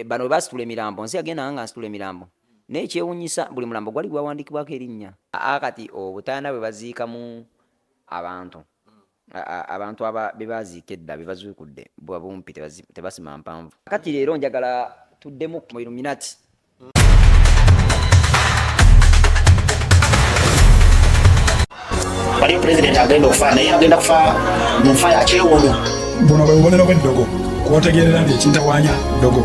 Bano bwe basitula emirambo, nsi yagenda nga nsitula emirambo, naye ekyewunyisa buli mulambo gwali gwawandikibwako erinnya. Aa kati obutaana bwe baziikamu abantu, abantu aba be baaziika edda be bazuukudde buba bumpi, tebasima mpanvu. Kati leero njagala tuddemu mu Illuminati. Waliyo pulezidenti agenda okufa, naye agenda kufa mu nfa ya kyewuunyo. Buno bwe bubonero bw'eddogo kwotegeerera nti ekintawaanya ddogo.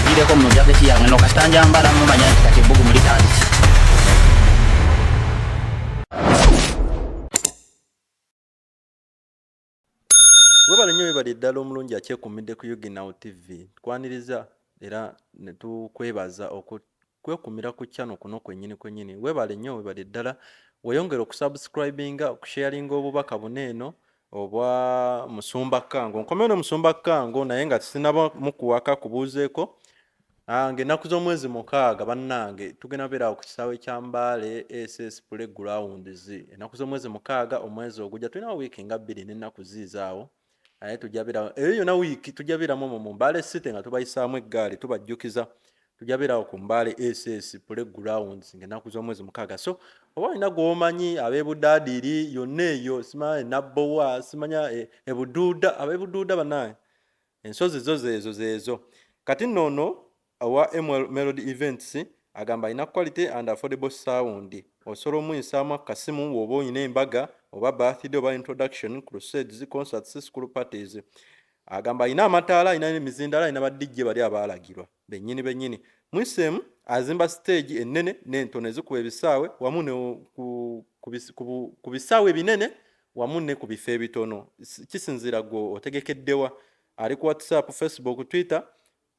Gireko mu jaketi yange no kasita njambala mumanya nti kati ebbugumu litandise. Webale nnyo, webale ddala omulungi akyekumidde ku Uginow TV. Tukwaniriza era ne tukwebaza okwekumira ku channel kuno kwennyini kwennyini. Webale nnyo, webale ddala. Weeyongere okusubscribinga, okusharinga obubaka buno eno obwa Musumba Kango. Nkomyewo ne Musumba Kango naye nga sinaba mukuwaka kubuuzeeko. Ng'ennaku z'omwezi 6 bannange tugenda beera ku kisaawe kya Mbale SS Playgrounds. Ennaku z'omwezi 6 omwezi ogujja, tulinawo wiiki nga 2 n'ennaku ziizaawo, naye tujja beerawo eyo yonna wiiki, tujja beeramu omwo mu Mbale City nga tubayisaamu eggaali, tubajjukiza tujja beerawo ku Mbale SS Playgrounds ng'ennaku z'omwezi 6. So oba olina gw'omanyi ab'ebudaadiri yonna eyo, simanya Nabbowa, simanya ebuduuda, ab'ebuduuda bannange ensozi zo zeezo zeezo. Kati nno ono owa ML Melody Events agamba alina quality and affordable sound. Osobola omuyisaamu akasimu bw'oba olina embaga oba birthday oba introduction, crusades, concerts, school parties. Agamba alina amataala, alina emizindaalo, alina ba DJ bali abaalagirwa bennyini bennyini. Mwiseemu azimba stage ennene n'entono ezikuba ebisaawe wamu ne ku bisaawe ebinene wamu ne ku bifo ebitono. Kisinziira gwe otegekeddewa. Ali ku WhatsApp, Facebook, Twitter.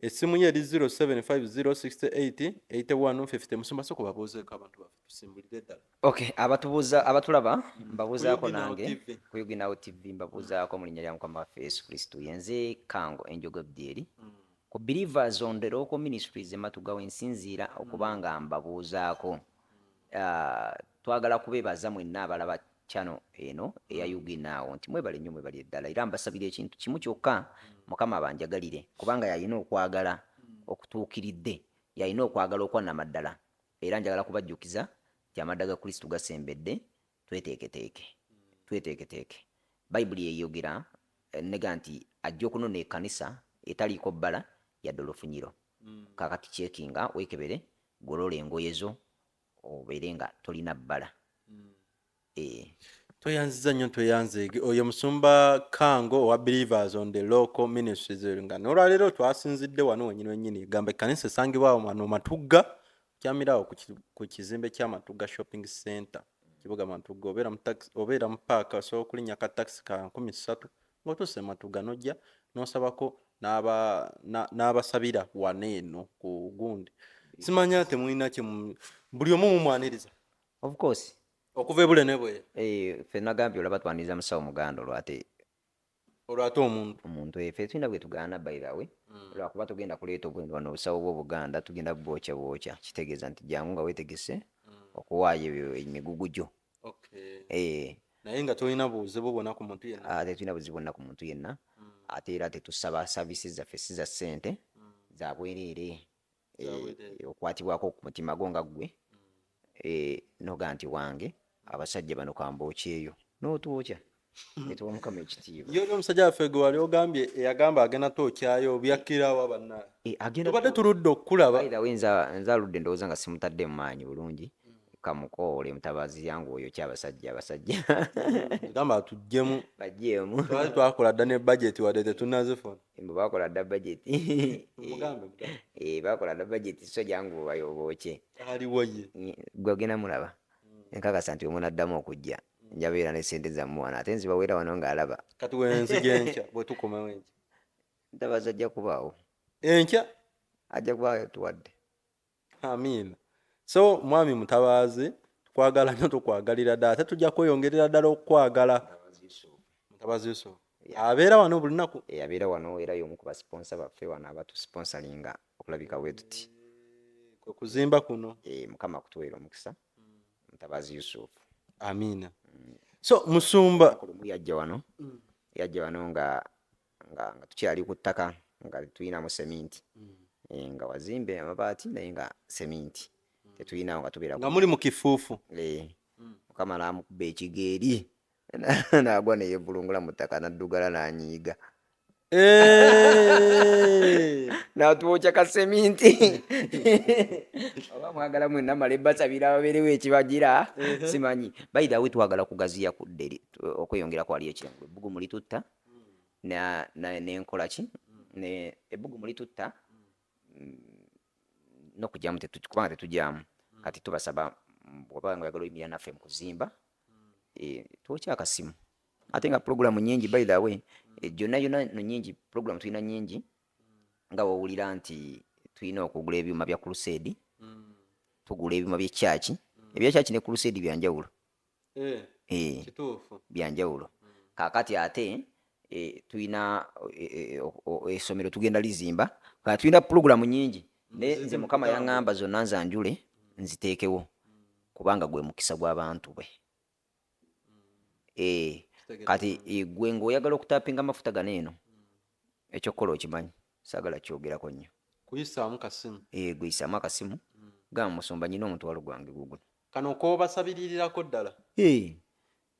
Essimu ye eri 0750688150. Musumba, sooka obabuuzeeko abantu baffe tusimbulire ddala. Okay, abatubuuza, abatulaba, mbabuuzaako. Ku Uginow nange TV. Ku Uginow TV mbabuuzaako mu linnya lya Mukama waffe Yesu Kristo. Yenze Kango Enjogo Abdyeri ku Believers on the Local Ministries ematuga wensinziira okuba nga mbabuuzaako. Twagala kubeebaza mwenna abalaba channel eno eya Uginow nti mwebale nnyo, mwebale ddala, era mbasabira ekintu kimu kyokka, Mukama abanjagalire, kubanga yalina okwagala okutuukiridde, yalina okwagala okwannamaddala. Era njagala kubajjukiza nti amadda ga Kristo gasembedde, tweteeketeeke, tweteeketeeke. Bayibuli eyogera nega nti ajja okunona ekkanisa etaliiko bbala yadde olufunyiro. Kakati checkinga, weekebere, golola engoye zo obeere nga tolina bbala. Tweyanziza nnyo, tweyanzeege. Oyo Musumba Kango owa Believers on the Local Ministries, nga n'olwaleero twasinzidde wano wenyini wenyini. Gamba ekkanisa esangibwa awo wano Matugga, kyamirawo ku kizimbe kya Matugga Shopping Center, kibuga Matugga. Obeera mu taxi, obeera mu paaka, osobola okulinnya ka taxi ka 3000 ng'otuuse Matugga, n'ojja n'osabako n'abasabira wano eno ku gundi. Simanya temulina kye buli omu mumwaniriza? Of course. Okuva ebule ne bwe Ffe nagambye olaba twaniriza musawo muganda olwate. Olwate omuntu. Omuntu, ffe tulina bwe tugaana, by the way, lwakuba tugenda kuleeta obwendo wano, obusawo bw'Obuganda tugenda bwokya bwokya. Kitegeeza nti jangu nga weetegese okuwaayo ebyo emigugu gyo. Naye nga tolina buzibu bwonna ku muntu yenna? Ah, tetulina buzibu bwonna ku muntu yenna. Ate era tetusaba, services zaffe si za ssente, za bwereere. Za bwereere. Okwatibwako ku mutima gwo nga ggwe noga nti wange abasajja bano kambookyeyo, n'otwokya netuwa Mukama ekitiibwa. Ye oli omusajja waffe gwe wali ogambye eyagamba agenda tookyayo byakkirawo banna? Agenda Tubadde tuludde okukulaba. By the way, nze aludde ndowooza nga simutadde mu maanyi bulungi. Kamukoole mutabazi yangu oyo kyabasajja abasajja. Gamba tuggyemu. Bajjeemu. Twali twakola dda ne budget wadde tetunnazifuna. Mbu bakola dda budget. Mugambe, mugambe. Bakola dda budget, so jangu obookye. Aliwo ye? Gwe ogenda mulaba, nkakasa nti omunaddamu okujja njabeera ne sente zammwe wano, ate nzibaweera wano ng'alaba. Kati wenzija enkya, bwe tukomawo enkya. Mutabazi ajja kubaawo. Enkya? Ajja kubaawo tuwadde. Amiina. So mwami Mutabaazi, tukwagala nnyo, tukwagalira ddala, ate tujja kweyongerera ddala okukwagala. Mutabazi Yusuf abeera wano buli lunaku? Abeera wano, era y'omu ku basponsor baffe wano abatusponsoringa okulabika bwe tuti. Kwe kuzimba kuno. Mukama akutuweera omukisa, Mutabazi Yusuf. Amiina. So musumba, Lumu yajja wano, yajja wano nga nga tukyali ku ttaka nga tetulinamu seminti. Nga wazimbe amabaati naye nga seminti tetulinawo, nga tubeera nga muli mu kifuufu. Mukama n'amukuba ekigeeri n'agwa neyevulungula mu ttaka n'addugala n'anyiiga. N'atwokya kaseminti. Oba mwagala mwenna male basabira babeerewo ekibagira, simanyi. By the way, twagala kugaziya ku dderi okweyongera kwali ekirango ebbugumu litutta nenkola ki ebbugumu litutta n'okugyamu kubanga tetugyamu. Kati tubasaba bw'oba nga oyagala oyimirira naffe mu kuzimba, twokye akasimu. Ate nga pulogulaamu nnyingi, by the way, gyonna yonna no nnyingi, pulogulaamu tulina nnyingi, nga bw'owulira nti tulina okugula ebyuma bya crusade, tugula ebyuma by'ekyaki. Ebya kyaki ne crusade byanjawulo. Kituufu. Byanjawulo. Kaakati ate tulina essomero tugenda lizimba. Kati tulina pulogulaamu nnyingi, naye nze Mukama yaŋŋamba zonna nzanjule nziteekewo kubanga gwe mukisa gw'abantu be. Kati gwe ng'oyagala okutapinga amafuta gano eno, ekyokukola okimanyi, saagala kyogerako nnyo. Kuyisaamu kasimu. Gwe yisaamu akasimu, gamba musumba nyina omutwalo gwange guguno. Kano k'obasabirirako ddala,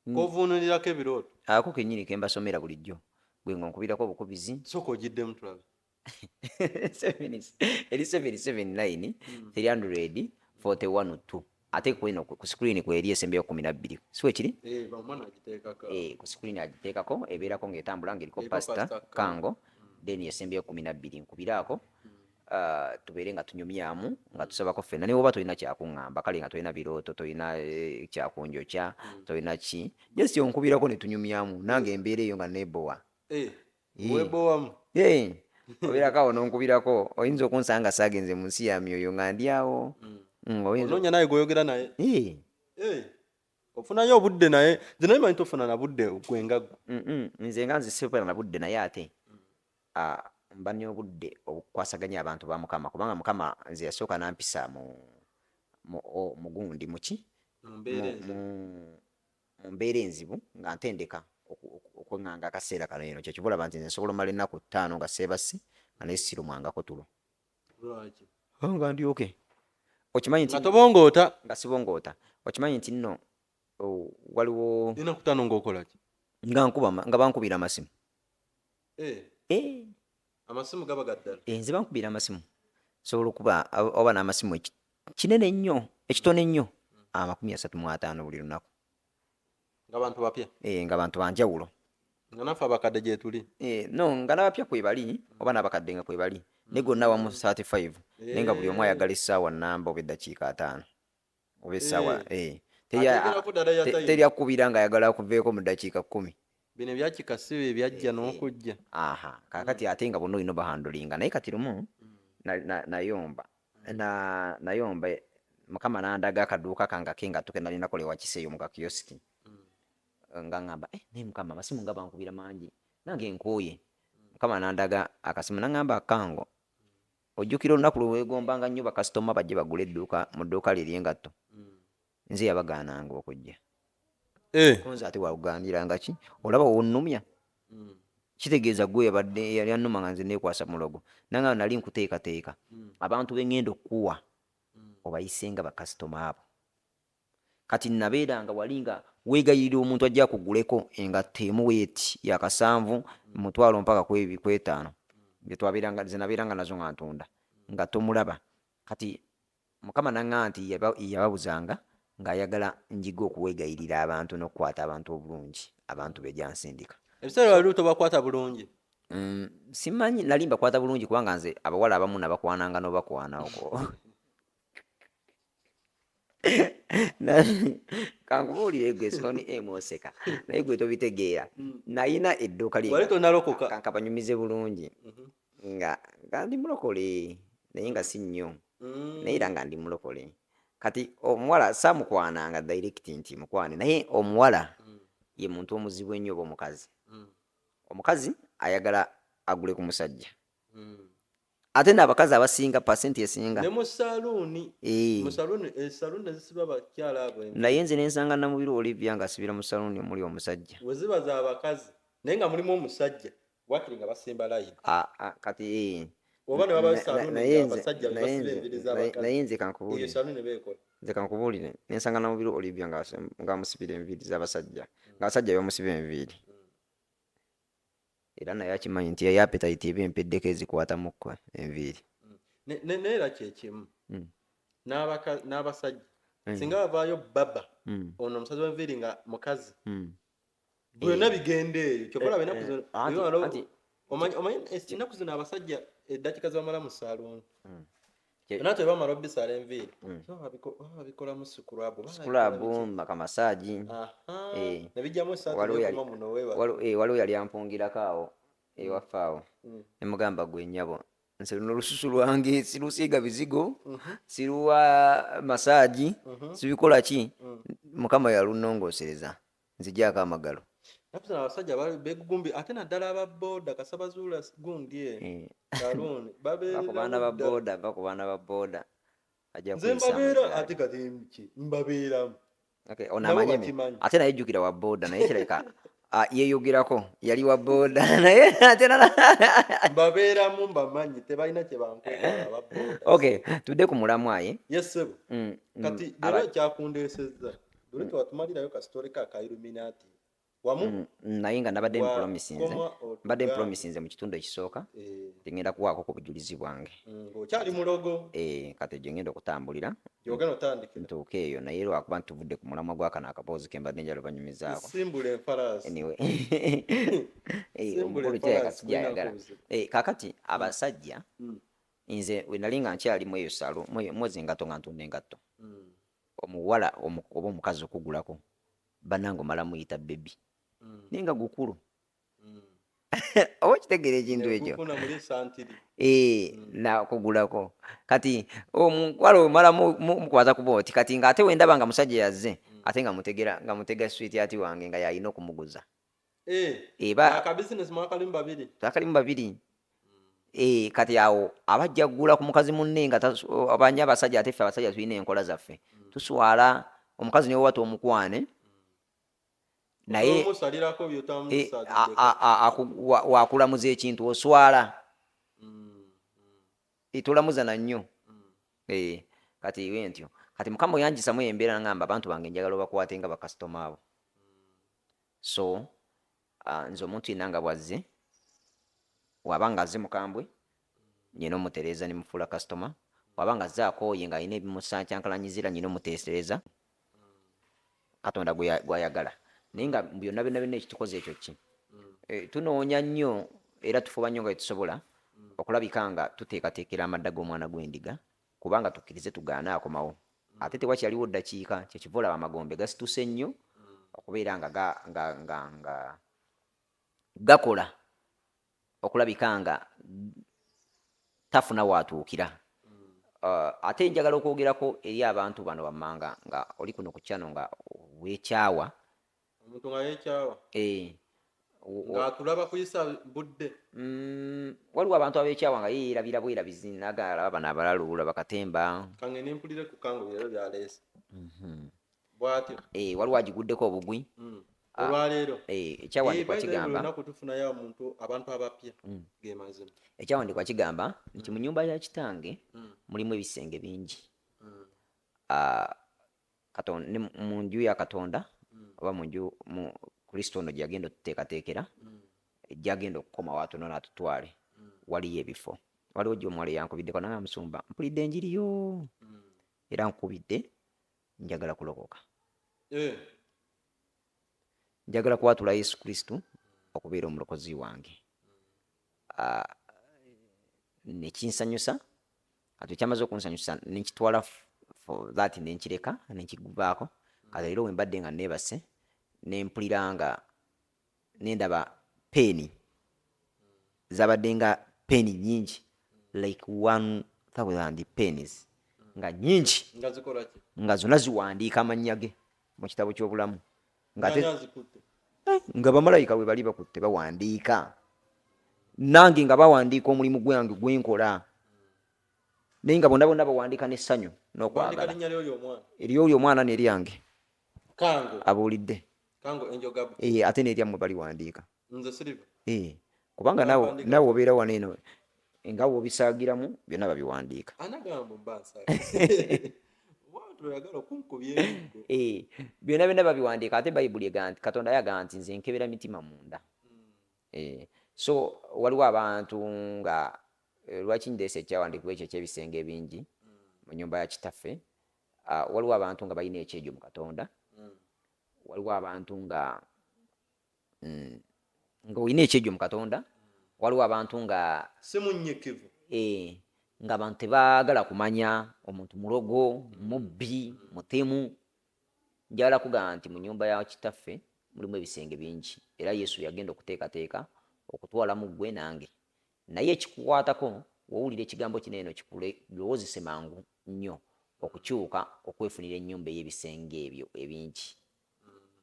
k'ovuunulirako ebirooto. Ako kennyini ke mbasomera bulijjo. Gwe ng'onkubirako obukubizi. Sooka ogiddemu tulabe. Eri 779 300 41 2. Ate kweno ku screen kweri esembyeyo 12, si wekiri? Bamwana agiteekako. Ku screen agiteekako, ebeerako ng'etambula ng'eriko Eriko Pastor Pastor Kango, then esembyeyo 12. Nkubiraako, tubeere nga tunyumyamu nga tusabako ffenna. Naye oba tolina kyakuŋŋamba, kale nga tolina birooto, tolina kyakunjokya, tolina ki, just onkubirako ne tunyumyamu nange embeera eyo nga neebowa. Weebowamu. Obeerako awo n'onkubirako, oyinza okunsanga nga saagenze mu nsi ya myoyo nga ndi awo. Onoonya naye gw'oyogera naye. Ofunayo obudde, naye nze naye manyi tofuna na budde gwe nga ggwe. Nze nga nze sifuna na budde, naye ate mba n'obudde obukwasaganya abantu ba Mukama, kubanga Mukama nze yasooka n'ampisa mu gundi muki Mu mbeera enzibu. Mu mbeera enzibu nga ntendeka okweŋŋanga akaseera kano eno. Kyekiva olaba nti nze nsobola omala ennaku 5 nga seebase nga naye sirumwangako tulo. Lwaki? Nga ndi okay. Okimanyi nti Nga tobongoota. Nga sibongoota. Okimanyi nti nno waliwo Ennaku 5 ng'okola ki? Nga nkuba nga bankubira amasimu. Amasimu gaba ga ddala. Nze bankubira amasimu. Nsobola okuba oba n'amasimu kinene nnyo, ekitono ennyo, 35 buli lunaku. Nga bantu bapya? Nga bantu banjawulo. Nga naffe abakadde gye tuli. No, nga n'abapya kwe bali, oba n'abakadde nga kwe bali. Ne gonna wamu 35. Naye nga buli omu ayagala essaawa nnamba oba eddakiika 50. Oba essaawa, Ategerako ddala ya time. Teri akubira ng'ayagala akuveeko mu ddakiika 10. Bino ebyakika si bye byajja n'okujja. Aha, kaakati ate nga bonna olina obahandulinga. Naye kati lumu nayomba. Nayomba Mukama n'andaga akaduuka kange ak'engatto ke nalina kola ewa Kiseeyo mu kakiyosiki. Nga ŋŋamba, naye Mukama amasimu nga bankubira mangi, nange nkooye. Mukama n'andaga akasimu n'aŋŋamba, Kango, ojjukira olunaku lwe weegombanga nnyo bakasitoma bajje bagule edduuka mu dduuka lye ery'engatto? Nze yabagaananga okujja. Nze ate wakugaaniranga ki? Olaba wonnumya? Kitegeeza gwe yabadde yali annuma nga nze neekwasa mulogo. Nangamba nali nkuteekateeka. Abantu be ŋŋenda okukuwa obayise nga bakasitoma abo. Kati nabeeranga wali nga weegayirira omuntu ajja akuguleko engatto emu weeti ya kasanvu mutwalo mpaka ku etaano. Nze nabeeranga nazo nga ntunda nga tomulaba. Kati Mukama n'aŋŋamba nti yababuzanga ng'ayagala njige okuweegayirira abantu n'okukwata abantu obulungi, abantu be gyansindika. Ebiseera wali tobakwata bulungi? Simanyi nali mbakwata bulungi kubanga nze abawala abamu nabakwananga n'obakwana okwo. Kankubuulire gwe Stone M oseka, naye gwe tobitegeera. Nalina edduuka lye Wali tonalokoka? Kankabanyumize bulungi. Nga ndi mulokole naye nga si nnyo. Naye era nga ndi mulokole. Kati omuwala saamukwananga direct nti mukwane, naye omuwala ye muntu omuzibu ennyo oba omukazi. Omukazi ayagala agule ku musajja. Ate n'abakazi abasinga pasenti esinga. Ne mu saluuni. Mu saluuni, saluuni ezisiba abakyala abo envi. Naye nze ne nsanga Namubiru Olivia ng'asibira mu saluuni omuli omusajja. We ziba z'abakazi naye nga mulimu omusajja. Wakiri nga basimba layini. Ah, ah, kati eh. Oba ne wabayo saluuni Naye nze ng'abasajja be naye basiba nze enviiri naye z'abakazi. naye nze Eyo kankubuulire saluuni ne beekola. Nze kankubuulire, nensanga Namubiru Olivia ng'amusibira enviiri z'abasajja, ng'abasajja bebamusiba enviiri. Era naye akimanyi nti eyo appetite eba empeddeko ezikwatamukko enviiri. Naye era kyekimu n'abasajja singa bavaayo baba ono omusazi w'enviiri nga mukazi byonna bigenda eyo kyokka olaba ennaku zino omanyi ennaku zino abasajja eddakiika ze bamala mu saaluuni byonna tebamala obisaala enviiri baba babikolamu sikulabu sikulabu kamasaagi ne bijjamu essaati nekoma muno weebale. Waliwo yali ampungirako awo ewaffe awo ne mugamba gwe nnyabo nze luno olususu lwange sirusiiga bizigo, siruwa masaagi, sibikola ki, Mukama yalunongoosereza, nzigyako amagalo. Ennaku zino abasajja beegugumbi ate naddala aba booda kasabazuula gundi eno Eh. saluuni Va ku baana ba babeereramu ddala. booda, va ku baana ba booda ajja Nze kuyisa mu mbabeera ggaali. ate kati ki mbabeeramu. Okay, ono Nabo amanyi bakimanyi. ate naye jjukira wa booda naye kirabika yeeyogerako yali wa booda naye ate Mbabeeramu mbamanyi tebalina kye bankweka aba booda. Okay, tudde ku mulamwa ye. Yes ssebo. Kati leero ekyakundeesezza luli tewatumalirayo kasitole ka ka Illuminati wamu Naye nga nabadde mpromisinze wakoma mbadde otugambe. mpromisinze mu kitundu ekisooka nti ngenda kuwaako ku bujulizi bwange. Ng'okyali mulogo. Kati gye ngenda okutambulira gy'ogenda otandikira ntuuke eyo naye lwakuba nti tuvudde ku mulamwa gwa kano akaboozi ke mbadde njagala obanyumizaako. Simbula enfalaasi. Anyway. Simbula Omukulu kirabika enfalaasi sijayagala. kulinaako buzibu. Kaakati abasajja nze we nali nga nkyali mu eyo salo mwoza engatto nga ntunda engatto. Omuwala oba omukazi okugulako bannange omala muyita baby naye nga gukulu. Oba okitegeera ekintu ekyo? Negufuna muli santiri. Nakugulako kati omuwala omala mukwata ku bw'oti kati ng'ate we ndaba nga musajja yazze ate nga mutegera nga mutega sweetheart wange nga y'alina okumuguza. Eba Aka business mwakalimu babiri. Twakalimu babiri. Kati awo abajja kugula ku mukazi munne nga abanyi abasajja ate ffe abasajja tulina enkola zaffe. Tuswala omukazi ne wewata omukwane naye omusalirako by'otamusalidde. Wakulamuza ekintu oswala. Tolamuza na nnyo. Kati we ntyo. Kati Mukama oyanjisamu embeera ngamba abantu bange njagala obakwate nga bakasitoma abo. So nze omuntu yenna nga bw'azze bw'aba nga azze mukambwe nnina omutereeza ne mufuula kasitoma, bw'aba nga azze akooye ng'alina ebimusankyankalanyizza era nnina omuteesereza Katonda gw'ayagala. Naye nga byonna byonna byonna ekitukoze ekyo ki? Tunoonya nnyo era tufuba nnyo nga bwe tusobola okulabika nga tuteekateekera amadda g'omwana gw'endiga kubanga tukkirize tugaane akomawo. Ate tewakyaliwo ddakiika kyekiva olaba amagombe gasituse nnyo okubeera nga nga gakola okulabika nga tafuna waatuukira. Ate njagala okwogerako eri abantu bano wammanga nga oli kuno ku channel nga weekyawa. Omuntu nga yeekyawa. Ng'atulaba kuyisa budde. Waliwo abantu abeekyawa nga ye yeerabira bwerabizi n'agala bano abalalu olaba katemba. Kange ne mpulire ku kango leero by'aleese. Bw'atyo. Waliwo agiguddeko obugwi. Olwaleero. Ekyawandiikibwa By the way, kigamba buli lunaku tufunayo omuntu abantu abapya ge mazima. Ekyawandiikibwa kigamba nti mu nnyumba ya kitange mulimu ebisenge bingi. Katonda ne mu nju ya Katonda oba mu nju mu Kristo ono gye yagenda otuteekateekera gy'agenda okukomawo atono n'atutwale waliyo ebifo. Waliwo jjo omuwala eyankubiddeko n'angamba musumba mpulidde enjiri yo era nkubidde njagala kulokoka. Njagala kwatula Yesu Kristo okubeera omulokozi wange. Ne kinsanyusa kati ekyamaze okunsanyusa ne nkitwala for that ne nkireka ne nkiguvaako kati leero we mbadde nga neebase ne mpulira nga ne ndaba peeni zabadde nga peeni nnyingi like 1000 pens nga nnyingi Nga zikola ki? Nga zonna ziwandiika amannya ge mu kitabo ky'obulamu ng'ate Ani azikutte? Nga bamalayika bwe bali bakutte bawandiika nange nga bawandiika omulimu gwange gwenkola naye nga bonna bonna bawandiika n'essanyu Wandika n'okwagala linnya ly'oyo omwana. Ery'oyo omwana n'eryange. Kango. Abuulidde. Kango Angel Gabo. Ate n'eryammwe baliwandiika. Nze Silver. Kubanga naawe obeera wano eno nga bw'obisaagiramu byonna babiwandiika. Eh, byonna byonna babiwandiika. Ate Bayibuli egamba nti, Katonda yagamba nti nze nkebera mitima munda. Eh, so waliwo abantu nga lwaki ndeese ekyawandiikibwa ekyo eky'ebisenge ebingi mu nnyumba ya Kitaffe? Ah, waliwo abantu nga balina ekyejo mu Katonda. Waliwo abantu nga nga olina ekyejo mu Katonda. Waliwo abantu nga si munyikivu. Eh, nga abantu tebaagala kumanya omuntu mulogo, mubbi, mutemu. Njagala kugamba nti mu nnyumba ya Kitaffe mulimu ebisenge bingi, era Yesu yagenda okuteekateeka okutwalamu ggwe nange. Naye ekikukwatako, w'owulira ekigambo kino eno, kikulowoozese mangu nnyo okukyuka okwefunira ennyumba ey'ebisenge ebyo ebingi.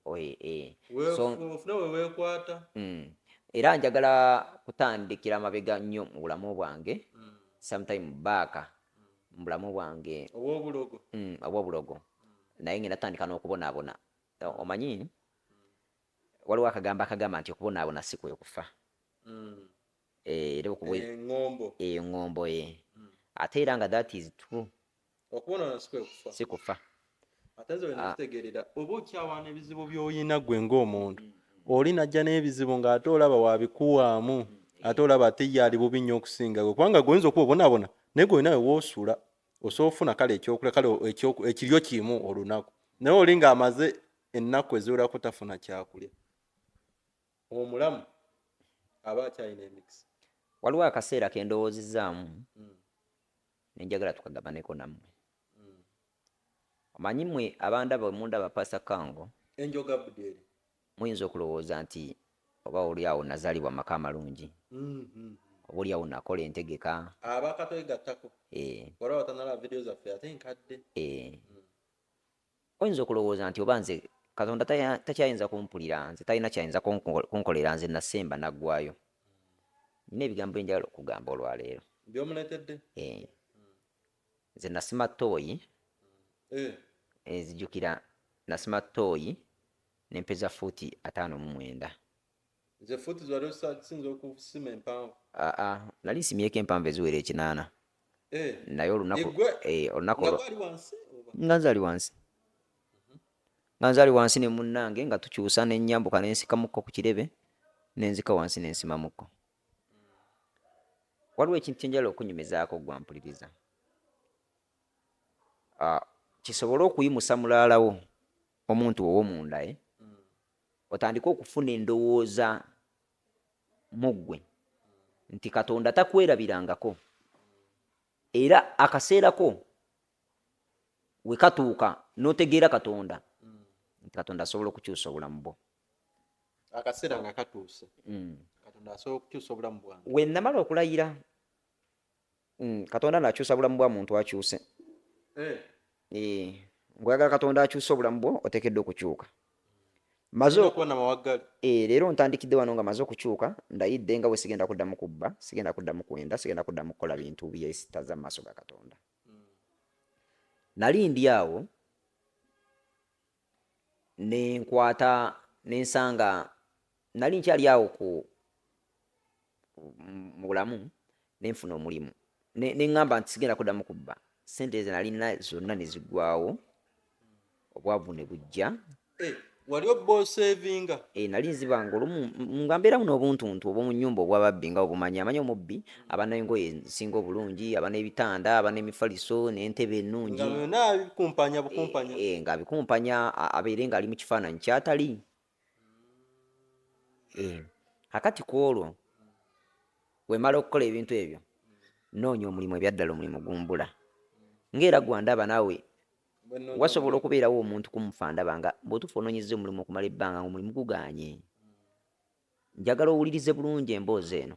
So ofune we weekwata. Era njagala kutandikira mabega nnyo mu bulamu bwange, sometime back mu bulamu bwange. Ow'obulogo. Obw'obulogo. Naye ngenda tandika n'okubonaabona. Omanyi waliwo akagambo akagamba nti okubonaabona si kwe kufa. Era eŋŋombo. Eŋŋombo ye. Ate era nga that is true. Okubonaabona si kwe kufa. Si kufa. Ate nze wenakitegeerera, oba okyawaana ebizibu by'olina ggwe ng'omuntu, oli najja n'ebizibu ng'ate olaba wabikuwaamu, ate olaba ate ye ali bubi nnyo okusinga gwe, kubanga gwe oyinza okuba obonaabona naye gwe olina we woosula, osobola okufuna kale ekyokulya, kale ekiryo kimu olunaku, naye oli ng'amaze ennaku eziwerako tafuna kyakulya. Omulamu aba akyalina emikisa. Waliwo akaseera ke ndowoozezaamu ne njagala tukagabaneko nammwe. Omanyi mmwe abandaba, bwe mundaba Pastor Kango, Enjoga Budyeri, muyinza okulowooza nti oba oli awo nazaalibwa mu maka amalungi, oba oli awo nakola entegeka. Abakatwegattako waliwo abatanalaba vidiyo zaffe ate nkadde. Oyinza okulowooza nti oba nze Katonda takyayinza kumpulira, nze talina kyayinza kunkolera, nze nasemba naggwayo. Nina ebigambo byenjagala okugamba olwaleero. Byomuleetedde. Nze nasima ttooyi. Nzijukira nasima ttooyi nempeza fuuti 59. Nze fuuti zwali osinza okusima empanvu. Aa, nali nsimyeko empanvu eziwera 8. Naye olunaku olunaku nga gwali wansi oba? Nga nze ali wansi, nga nze ali wansi ne munnange nga tukyusa, nenyambuka nensikamuko ku kirebe, nenzika wansi nensimamuko. Waliwo ekintu kyenjagala okunyumizaako gwampuliriza, kisobole okuyimusa mulaalawo omuntu ow'omunda, otandike okufuna endowooza mu ggwe nti Katonda takwerabirangako, era akaseerako we katuuka n'otegeera Katonda nti Katonda asobola okukyusa obulamu bwo. Akaseera nga katuuse, Katonda asobola okukyusa obulamu bwange. We namala okulayira, Katonda naakyusa bulamu bwa muntu akyuse. Ng'oyagala Katonda akyuse obulamu bwo, oteekeddwa okukyuka. Maze olina okuba namawaggali. Leero ntandikidde wano nga maze okukyuka, ndayidde nga bwe sigenda kuddamu kubba, sigenda kuddamu kwenda, sigenda kuddamu kukola bintu byesitaza mu maaso ga Katonda. Nali ndi awo nenkwata nensanga nali nkyali awo ku mu bulamu, nenfuna omulimu, neŋŋamba nti sigenda kuddamu kubba. Sente ze nalina zonna ne ziggwawo, obwavu ne bujja. Wali obba osevinga? Nali nzibanga olumu nga mbeeramu n'obuntuntu obw'omu nnyumba obw'ababbi, nga obumanyi amanyi omubbi aba n'engoye ezisinga obulungi, aba n'ebitanda, aba n'emifaliso n'entebe ennungi. Nga byonna abikumpanya bukumpanya. Ng'abikumpanya abeere ng'ali mu kifaananyi ky'atali. Kakati ku olwo wemala okukola ebintu ebyo, noonya omulimu, ebyaddala omulimu gumbula, ng'era gwandaba naawe wasobola okubeerawo omuntu kumufa ndaba nga bw'otuufa onoonyezza omulimu okumala ebbanga ng'omulimu gugaanye. Njagala owulirize bulungi emboozi eno,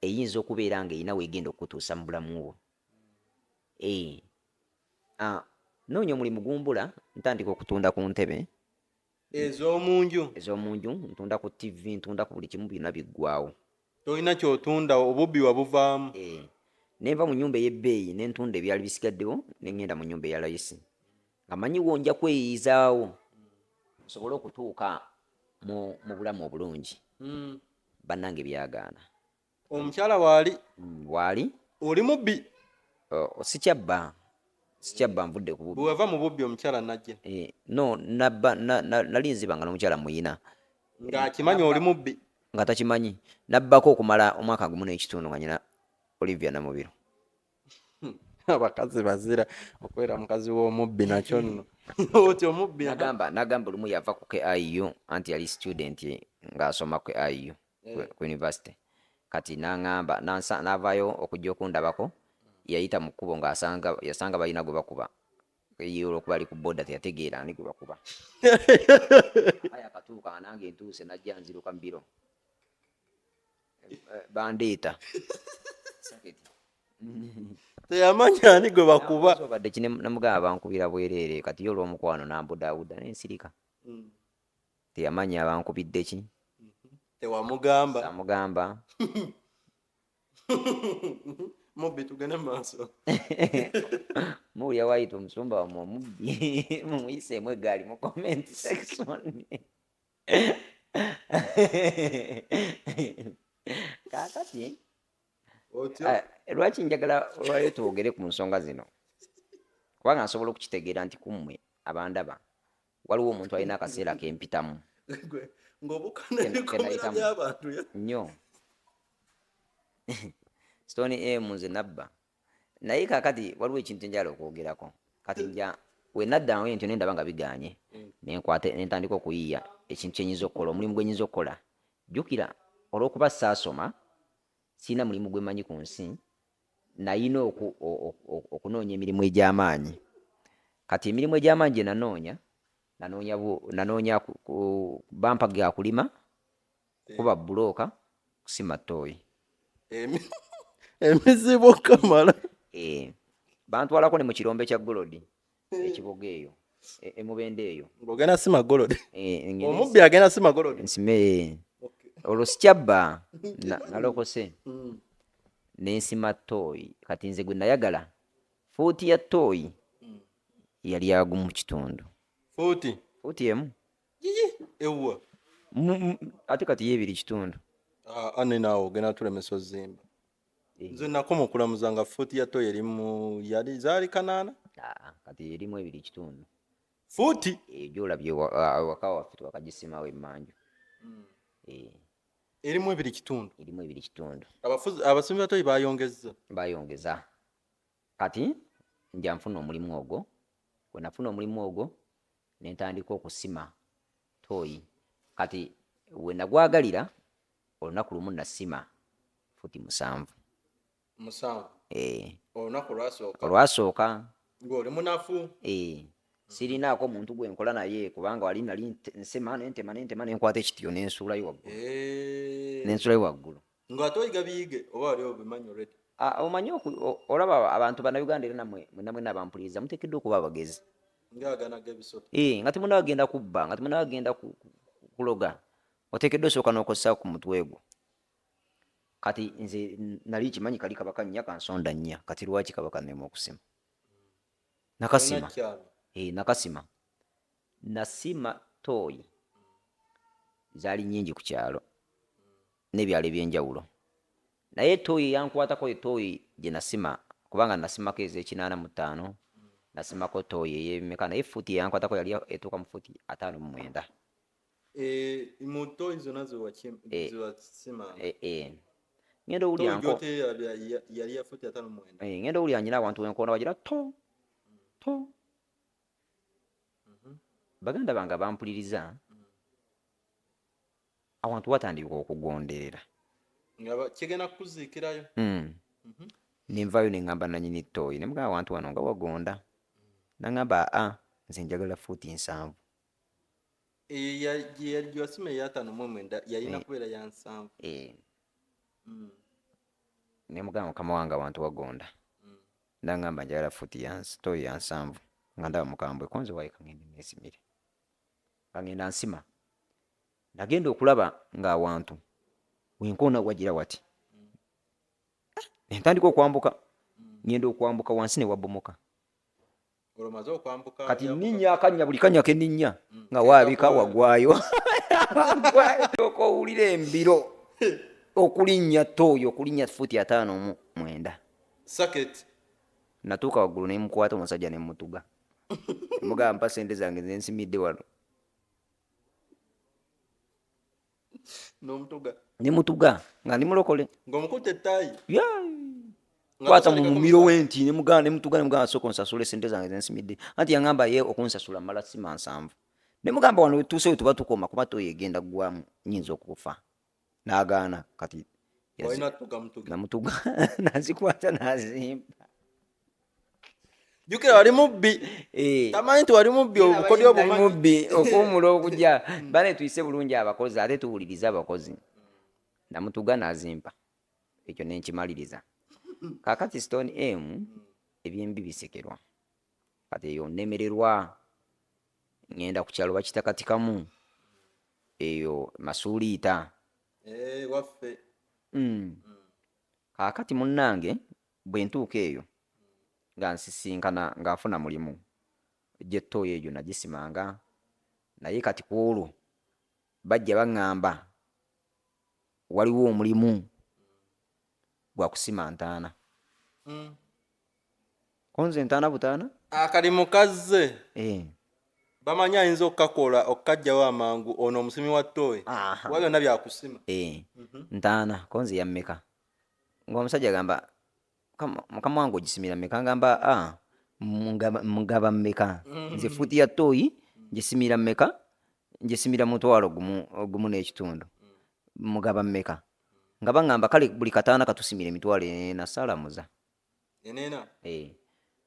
eyinza okubeera ng'erina weegenda okukutuusa mu bulamu bwo. Noonya omulimu gumbula, ntandika okutunda ku ntebe ez'omu nju. Ez'omu nju, ntunda ku TV, ntunda ku buli kimu, byonna biggwawo. Tolina kyotunda, obubbi wabuvaamu. Nenva mu nyumba ey'ebbeeyi nentunda ebyali bisigaddewo, neŋŋenda mu nyumba eya layisi nga manyiwo nja kweyiyizaawo nsobole okutuuka mu bulamu obulungi. Bannange, byagaana. Omukyala waali? Waali. Oli mubbi? Sikyabba, sikyabba, nvudde ku bubbi. Bwe wava mu bubbi, omukyala najja? No, nabba nali nziba nga n'omukyala muyina. Ng'akimanyi oli mubbi? Nga takimanyi. Nabbako okumala omwaka 1.5 nga nyina Olivia Namubiru. Abakazi bazira. Okubeera mukazi w'omubbi nakyo nno, oti omubbi. Nagamba olumu yava ku KIU, anti yali student ng'asoma ku KIU, ku university. Kati naŋŋamba n'avaayo okujja okundabako, yayita mu kkubo ng'asanga yasanga balina gwe bakuba. Ye olwokuba ali ku boda teyategeera ani gwe bakuba. Aye akatuuka nange ntuuse, najja nziruka mbiro. Bandeeta Saketi. Teyamanya ani gwe bakuba. Obadde ki? Namugamba bankubira bwereere. Kati ye olw'omukwano nambudaabuda nensirika. Teyamanya bankubidde ki. Tewamugamba? Samugamba. Mubbi, tugende mu maaso. Muwulira wayita omusumba wamwe omubbi, mumuyiseemu eggaali mu comment section. Kaakati otyo. Lwaki njagala olwaliro twogere ku nsonga zino? Kubanga nsobola okukitegeera nti kummwe abandaba waliwo omuntu alina akaseera kempitamu. Gwe, ng'obuuka n'ebikomera Kenayitamu. by'abantu ya. Nnyo. Stone M, nze nabba, naye kakati waliwo ekintu enjala okwogerako. Kati nja we naddawo ntyo nendaba nga biganye, nenkwata nentandika okuyiiya ekintu kyenyinza okukola, omulimu gwe nyinza okukola. Jjukira, olw'okuba saasoma, sirina mulimu gwe mmanyi ku nsi, nayina okunoonya emirimu egy'amaanyi. Kati emirimu egy'amaanyi gye nanoonya, nanoonya bampa ga kulima, kuba bulooka, kusima ttooyi. Emizibu kamala. Bantwalako ne mu kirombe kya gold ekiboga eyo, emubende eyo. Ng'ogenda sima gold? Ngende. Omubbi agenda sima gold? Nsime. Olwo sikyabba, nalokose. Nensima ttooyi. Kati nze gwe nayagala, fuuti ya ttooyi yali agumu kitundu. Fuuti? Fuuti emu. Yiyi, ewwa? Ate kati ye 2.5. Ane naawe ogenda tulemesa ozimba. Nze nakoma okulamuza nga fuuti ya toyi erimu yali zaali 800. Ah, kati erimu 2.5. Fuuti? Gyolabye ewaka waffe twakagisimawo emmanju. Erimu 2.5? Erimu 2.5. Abasimi ba toyi bayongezza. Bayongeza. Kati nja nfuna omulimu ogwo. Bwe nafuna omulimu ogwo, ne ntandika okusima toyi. Kati we nagwagalira, olunaku lumu nasima futi 7. 7? Eh. Olunaku lwasooka? Olwasooka. Ng'oli munafu? Eh, sirinaako muntu gwe nkola naye, kubanga wali nali nsema nentema nentema nenkwata ekitiyo nensuulayo waggulu. Nensuulayo waggulu. Ng'ate oyiga biyige oba wali obimanyi already? Ah, omanyi olaba abantu bannayuganda, era nammwe mwenna mwenna abampuliriza, muteekeddwa okuba abagezi. Ng'agana g'ebisolo. Eh, nga temunnabagenda kubba, nga temunnabagenda kuloga, oteekeddwa osooka n'okozesa ku mutwe gwo. Kati nze nali kimanyi kali kaba kannya kansonda nnya, kati lwaki kaba kannema okusima? Nakasima. Kyalo. Eh, nakasima, nasima tooyi zaali nnyingi ku kyalo n'ebyalo ebyenjawulo, naye tooyi eyankwatako, etooyi gye nasima, kubanga nasimako ez'e85, nasimako tooyi ey'emeka, naye fuuti eyankwatako yali etuuka mu fuuti 59. Eh, mu toyi zonna zewasimanga? Eh, ngenda owulira nko gyoteyerabira yali ya futi 59? Eh, ngenda owulira nyina awantu wenkoona wagira to to. Baganda bange bampuliriza, awantu watandika okugonderera. Nga kigenda kukuziikirayo. Nenvaayo neŋŋamba nanyini ttooyi, nemugamba awantu wano nga wagonda. Naŋŋamba, aa, nze njagala fuuti 70. Eyo gye yali gyewasima eya 59 yalina kubeera ya 70. Eh. Nemugamba, mukama wange, awantu wagonda. Naŋŋamba njagala fuuti ya ttooyi ya 70. Nga ndaba mukambwe konze, waayi kangende neesimire, nga ngenda nsima. Nagenda okulaba ng'awantu wenkoona wagira wati, nentandika okwambuka, ngenda okwambuka wansi ne wabomoka. Olwo omaze okwambuka? Kati nninnya akannya, buli kannya ke nninnya nga waabika wagwayo, oka owulira embiro. Okulinnya tooyi, okulinnya fuuti 59. Circuit. Natuuka waggulu nemukwata omusajja nemutuga, mugamba, "Mpa sente zange zensimidde wano." N'omutuga? Nemutuga nga ndi mulokole. Ng'omukutte ettaayi? Yeah. Nga Kwata mu tosalikako mumiro musango. Wenti nemugamba, nemutuga, nemugamba, "Sooka onsasule sente zange zensimidde." Anti yaŋŋamba ye okunsasula mmala sima 70. Nemugamba, "Wano wetuuse we tuba tukoma, kuba toyi egenda ggwamu, nyinza okufa." N'agaana. Kati Walina tuga mutuga. Namutuga, nazikwata, nazimpa. Jjukira wali mubbi. Eh. Tamanyi nti wali mubbi, obukodyo Nali obumanyi. mubbi. Okuwumula okujja bane, tuyise bulungi abakozi ate tuwulirize abakozi. Namutuga nazimpa, ekyo nenkimaliriza. Kakati Stone M, ebyembi bisekerwa. Kati eyo nemererwa, ngenda ku kyalo bakitakatikamu eyo Masuuliita. Eh, waffe. Kaakati munnange, bwe ntuuka eyo nga nsisinkana nga nfuna mulimu gyettooyo egyo nagisimanga, naye kati ku olwo bajja baŋŋamba waliwo omulimu gwa kusima ntaana. Konze ntaana butaana. Akalimu kazze. Eh. Bamanyi ayinza okukakola okukajjawo amangu ono omusimi wa ttooyi. Aha. Kuba byonna byakusima. Eh, ntaana konze yammeka? Ng'omusajja agamba, "Mukama wange, ogisimira mmeka?" Ngamba, "Ah, mugaba mmeka? Nze fuuti ya ttooyi ngisimira mmeka? Ngisimira 500 1.5. Mugaba mmeka?" Nga baŋŋamba, "Kale buli kataana katusimira 40,000." Saalamuza. Eneena. Eh.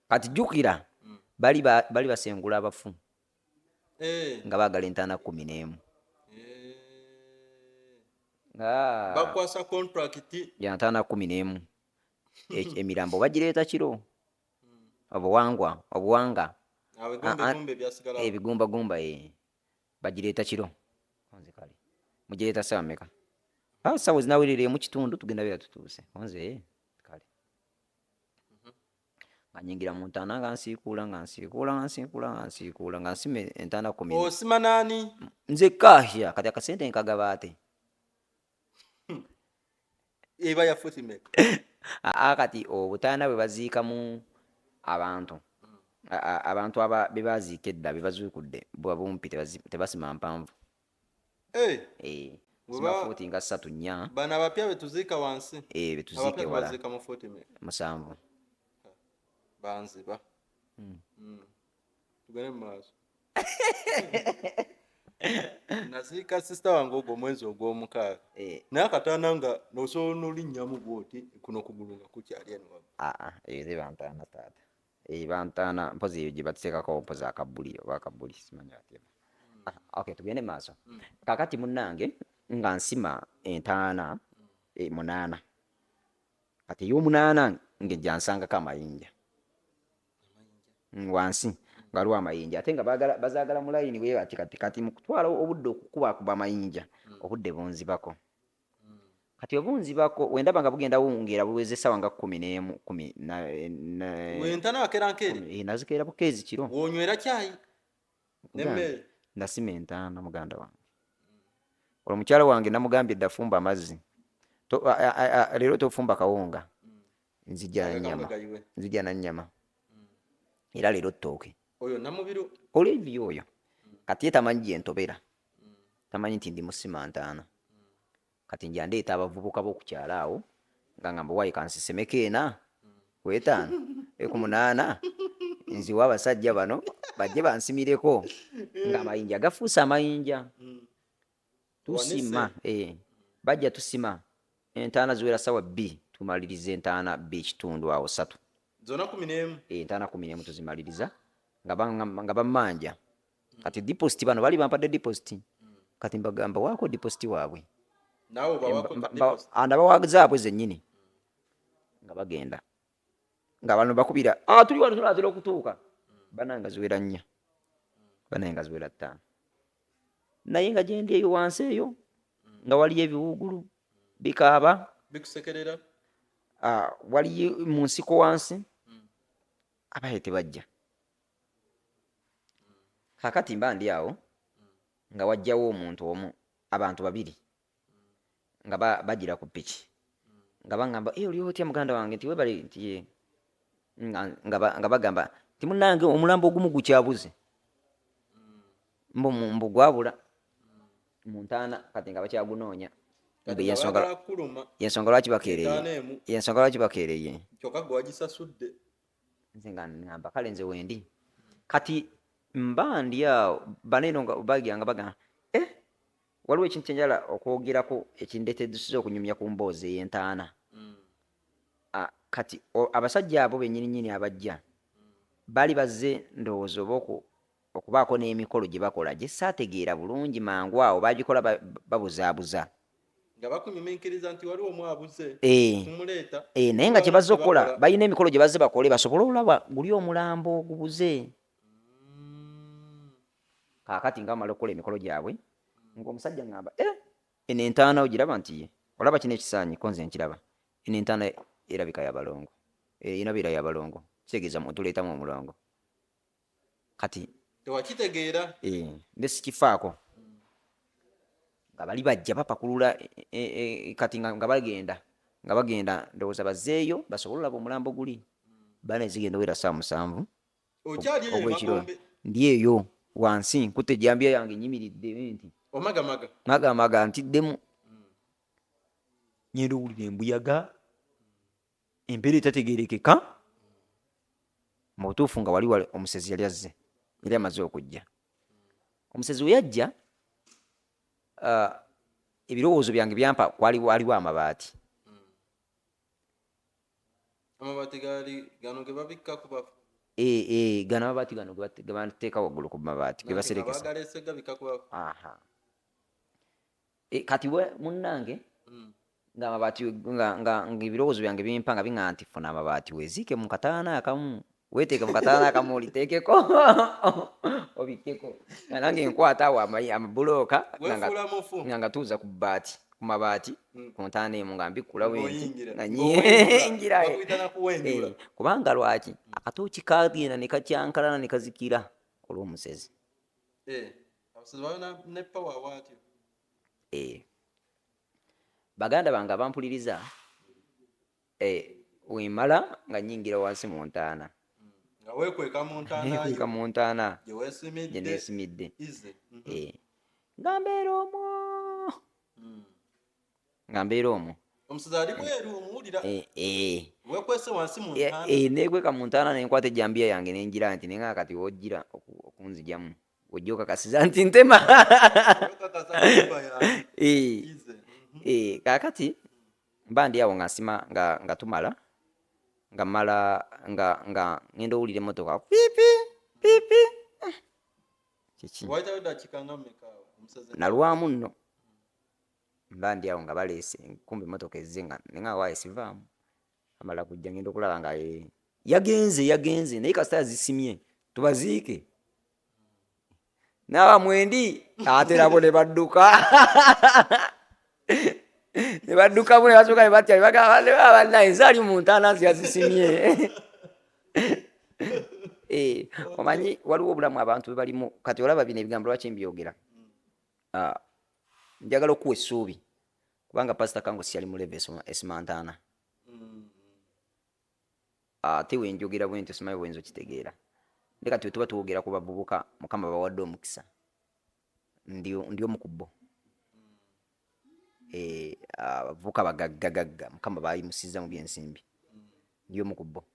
Kati jjukira bali bali basengula abafu. Eh. Nga baagala entaana 11. Eh. Ah. Bakwasa contract. Ya ntaana 11. Emirambo bagireeta kiro, obuwangwa obuwanga. Ebigumbegumba ebyasigalawo. Ebigumbagumba, eh. Bagireeta kiro. Nze kale, "Mugireeta ssaawa mmeka?" "Ah, ssaawa zinawerera 1.5 tugenda beera tutuuse." Onze, "Eh, kale." Nga nyingira mu ntaana, nga nsiikuula, nga nsiikuula, nga nsiikuula, nga nsiikuula, nga nsima entaana 10. Osima naani? Nze kahya. Kati akasente nkagaba ate. Eba ya futi mmeka? Aa, kati obutaana bwe baziikamu abantu, abantu aba be baziika edda, be bazuukudde, buba bumpi, tebasima mpanvu. Eh, Eh, Bwe sima fuuti nga 3, 4. Bano abapya betuziika wansi. Eh, betuziika Abapya ewala. tubaziika mu futi mmeka? 7. Banziba. Tugende mu maaso. Naziika sisita wange ogwo omwezi ogw'omukaaga. Eh. Naye akataana nga nosobola n'olinnyamu bw'oti, kuno kugulu nga kukyali eno waggulu. Aa, eyo teba ntaana taata, eba ntaana mpozi eyo gye bateekako mpozi akabbuli oba akabbuli, simanyi whatever. Ah, okay, tugende maaso. Kakati munnange, nga nsima entaana 8. Kati ey'omunaana ng'ejja nsangako amayinja. Wansi nga waliwo amayinja, ate nga bazaagala mu layini bwe bati. Kati mu kutwala obudde okukubakuba amayinja, obudde bunzibako. Kati obunzibako, wendaba nga bugenda buwungeera, buweza essaawa nga 11, kumi Wentana wakeera nkeere? Eh, nazikeera bukeezi kiro. Wonywera kyayi nemmere? Nasima entaana, muganda wange. Olwo mukyala wange namugambye dda, "Fumba amazzi. Leero tofumba kawunga, nzija na Akawunga nnyama." Gayiwe. "Nzija na nnyama, era leero ttooke." Oyo Namubiru? Olivia oyo. Kati ye tamanyi gye ntobera, tamanyi nti ndi musima ntaana. Kati nja ndeeta abavubuka b'okukyalo awo, nga ngamba, "Waayi, kansisemeko 4 ku 5, ku 8, nziwe abasajja bano bajje bansimireko." Ng'amayinja gafuuse amayinja. Tusima, eh, bajja tusima entaana, ziwera ssaawa 2, tumaliriza entaana 2.5 awo, 3. Zonna 11? Eh, entaana 11 tuzimaliriza nga bammanja. Kati deposit, bano bali bampadde deposit. Kati mbagamba waako deposit waabwe. Naawe obawako deposit? Ndabawa zaabwe zennyini, nga bagenda, nga bano bakubira, "Ah, tuli wano, tunaatera okutuuka." Banaye nga ziwera 4, banaye nga ziwera 5, naye nga gyendi eyo wansi eyo nga waliyo ebiwuugulu bikaaba. Bikusekerera? Ah, waliyo mu nsiko wansi, abaye tebajja. Kakati mba ndi awo, nga wajjawo omuntu omu, abantu babiri. Nga bagira ku piki nga baŋŋamba, "Eh, oli otya muganda wange?" Nti, "Webale." Nti, "Ye." Nga bagamba nti, "Munnange, omulambo ogumu gukyabuze, mbu gwabula mu ntaana, kati nga bakyagunoonya." Kati Mbu nga baagala kukuluma. Yensonga lwaki bakeereye. Entaana emu. Yensonga lwaki bakeereye. Kyokka gwe wagisasudde. Nze nga ŋŋamba, kale nze wendi kati mba ndi awo, baneeno nga bagira nga bagamba, eh, waliwo ekintu kyenjala okwogerako ekindeeteddesiza okunyumya ku mboozi ey'entaana. Ah, kati abasajja abo bennyini nnyini abajja baali bazze, ndowooza oba okubaako n'emikolo gye bakola gye saategeera bulungi mangu awo, bagikola babuzaabuza. Nga bakunyumiikiriza nti waliwo omwabuze, tumuleeta. Eh, naye nga kye bazze okukola, balina emikolo gye bazze bakole basobole olaba guli omulambo ogubuze. Kaakati nga bamala okukola emikolo gyabwe, ng'omusajja ŋŋamba, "Eh, eno entaana ogiraba?" Nti, "Ye." "Olaba kino ekisaanyi?" Ko nze nkiraba. "Eno entaana erabika yabalongo, erina beera yabalongo, kitegeeza tuleetamu omulongo." Kati Tewakitegeera. Eh, nde sikifaako, nga bali bajja bapakulula, kati nga bagenda, ndowooza bazzeeyo basobole olaba omulambo guli. Baana, zigenda owera ssaawa 7 Okyali eyo? ogw'ekiro. Emagombe? Ndi eyo wansi, nkutte ejjambiya yange, nyimiridde nti Omagamaga. Magamaga, ntiddemu, ngenda owulira embuyaga, embeera etategerekeka. Mu butuufu nga wali omusezi yali azze, yali amaze okujja. Omusezi we yajja, ebirowoozo byange byampa kwali waliwo amabaati. Amabaati gaali gano ge babikka ku bafu? Eh, gano amabaati gano ge bateeka waggulu ku mabaati ge Nanti nga baserekesa. Bagaleese gabikka ku bafu. Aha. Kati we munnange, nga amabaati nga ebirowoozo byange bimpa nga biŋŋamba nti, "Funa amabaati weeziike mu kataana akamu, weeteeke mu kataana akamu, oliteekeko obikkeko." Nga nange nkwata awo amabulooka nga Weefuula mufu. nga ngatuuza ku bbaati, ku mabaati, ku ntaana emu, nga mbikkula bwe nti Ng'oyingira. nga Ng'owenjula. nyingira. Bakuyita na kuwenjula. Eh, kubanga lwaki akatooki kagenda ne kakyankalana ne kazikira olw'omusezi. Eh, abasezi balina ne power bwatyo. Eh. Baganda bange abampuliriza, wemala nga nyingira wansi mu ntaana. Nga weekweka mu ntaana yo. Nekweka mu ntaana gye weesimidde. Gye neesimidde. Ize. Eh, nga mbeera omwo, nga mbeera omwo. Omusezi ali bweru, omuwulira. Eh, eh. Weekwese wansi mu ntaana. Eh, nekweka mu ntaana, nenkwata ejjambiya yange nengira nti nenga kati wojjira okunzijamu ojja okakasiza nti ntema. Okakasa kuba yange. Eh. Ize. Eh, kaakati mba ndi awo nga nsima, nga tumala nga mmala nga ngenda owulira emmotoka pipi pipi. Eh, kiki? Wayitawo ddakiika nga mmeka awo omusezi? Nalwamu nno, mba ndi awo nga baleese, kumbe emmotoka ezze, nga nenga waaye sivaamu. Amala kujja, ngenda okulaba nga yagenze, yagenze, naye kasita yazisimye tubaziike naaba mwendi, ate nabo ne badduka, ne baddukamu ne basooka ne batya ne bagamba, "Bannaye, nze ali mu ntaana nzi yazisimye." Eh, omanyi waliwo obulamu abantu bwe balimu. Kati olaba bino ebigambo lwaki mbyogera? Ah, njagala okuwa essuubi, kubanga Pasita Kango siyali mu level esimantaana. Ate wenjogera bwe ntyo, simanyi bwenza okitegeera, naye kati wetuba twogera ku bavubuka Mukama bawadde omukisa, ndi omu ku bo. Eh, abavubuka bagaggagagga Mukama bayimusiza mu byensimbi, ndi omu ku bo.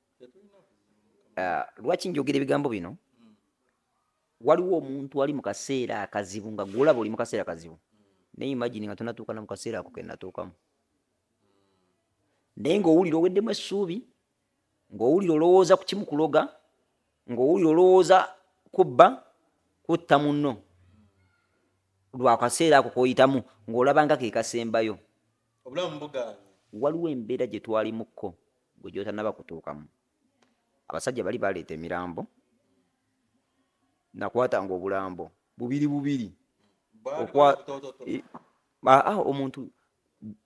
Ah, lwaki njogera ebigambo bino? Waliwo omuntu ali mu kaseera akazibu, nga gwolaba oli mu kaseera kazibu, naye imagine nga tonatuuka na mu kaseera ako kenatuukamu, naye ng'owulira oweddemu essuubi, ng'owulira olowooza ku kimu kuloga, ng'owulira olowooza kubba, kutta munno, lwa kaseera ako k'oyitamu ng'olaba nga ke kasembayo. Obulamu bugaanye. Waliwo embeera gye twalimukko gwe gy'otannaba kutuukamu. Abasajja bali baleeta emirambo, nakwatanga obulambo bubiri bubiri. Bwali butototo. Eh, omuntu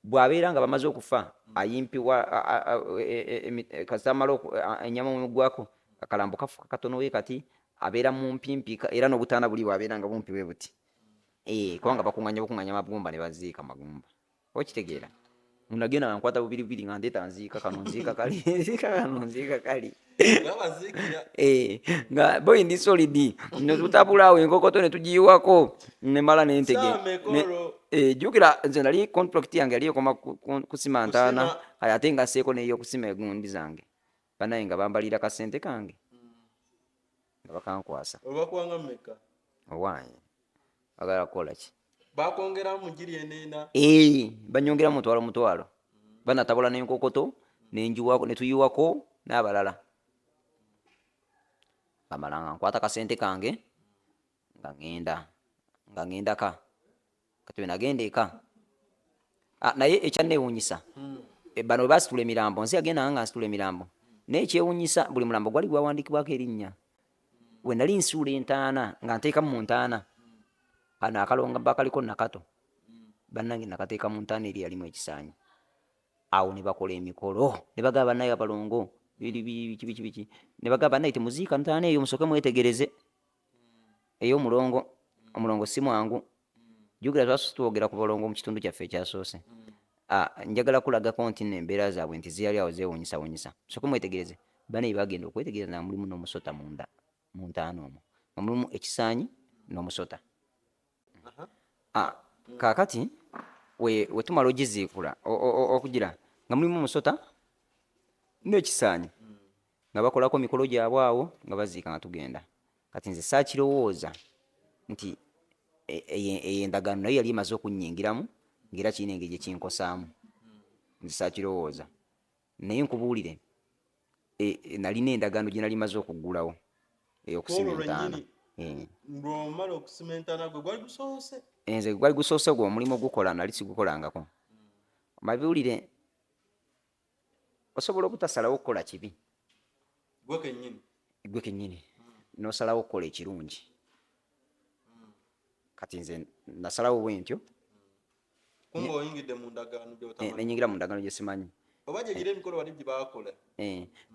bw'abeera nga bamaze okufa ayimpiwa, kasita amala ennyama mugwako, akalambo kafuka katono we kati abeera mumpimpi, era n'obutaana buli bwabeera nga bumpi bwe buti. Eh, kubanga bakuŋŋanya magumba ne baziika magumba. Okitegeera? Nagenda nga nkwata bubiri bubiri nga ndeeta nziika kano nziika kali nziika kano nziika kali. Eh, nga boy ndi solid netutabula awo enkokoto netugiyiwako nemala nentege. Eh, jjukira nze nali contract yange yali ekoma kusima ntaana, kale ate nga seeko neyokusima egundi zange banaye nga bambalira kasente kange nga bakankwasa. Owange bagala kukola ki? Bakwongeramu giri eneena. Eh, banyongeramu mutwalo mutwalo. Banatabula n'enkokoto nenjiwako netuyiwako n'abalala. Bamala nga nkwata kasente kange nga ngenda nga ngendaka. Kati bwe nagenda eka naye ekyanneewuunyisa bano bwe basitula emirambo, nsi yagenda nga nsitula emirambo, naye ekyewuunyisa buli mulambo gwali gwawandiikibwako erinnya. We nali nsuula entaana nga nteekamu mu ntaana kano akalongo bakaliko Nakato, bannange nakateeka mu ntaana eri yalimu ekisaanyi. Awo ne bakola emikolo ne bagamba bannaye abalongo biki biki biki, ne bagamba bannaye temuziika ntaana eyo, musooke mwetegereze ey'omulongo. Omulongo si mwangu. Jjukira twasose twogera ku balongo mu kitundu kyaffe ekyasoose. Njagala kulagako nti nno embeera zaabwe nti ziyali awo zeewuunyisawuunyisa. Musooke mwetegereze. Bannaye bagenda okwetegereza nga mulimu n'omusota munda mu ntaana omwo, nga mulimu ekisaanyi n'omusota. Kaakati we tumala ogiziikula okugira nga mulimu omusota n'ekisaanyi nga bakolako mikolo gyabwe awo nga baziika nga tugenda. Kati nze saakirowooza nti eyo endagaano nayo yali emaze okunnyingiramu ng'era kirina engeri gye kinkosaamu. Nze saakirowooza, naye nkubuulire nalina endagaano gye nali maze okuggulawo ey'okusima entaana. Lw'omala okusima entaana gwe gwali gusoose? Nze gwali gusoose gwo omulimu gukola nali sigukolangako. Mabiwulire osobola obutasalawo kukola kibi. Gwe kennyini? Gwe kennyini n'osalawo okukola ekirungi. Kati nze nasalawo bwe ntyo. Kumbe oyingidde mu ndagaano gy'otamanyi. Ne nnyingira mu ndagaano gye simanyi. Oba gye gira emikolo wali gye baakola.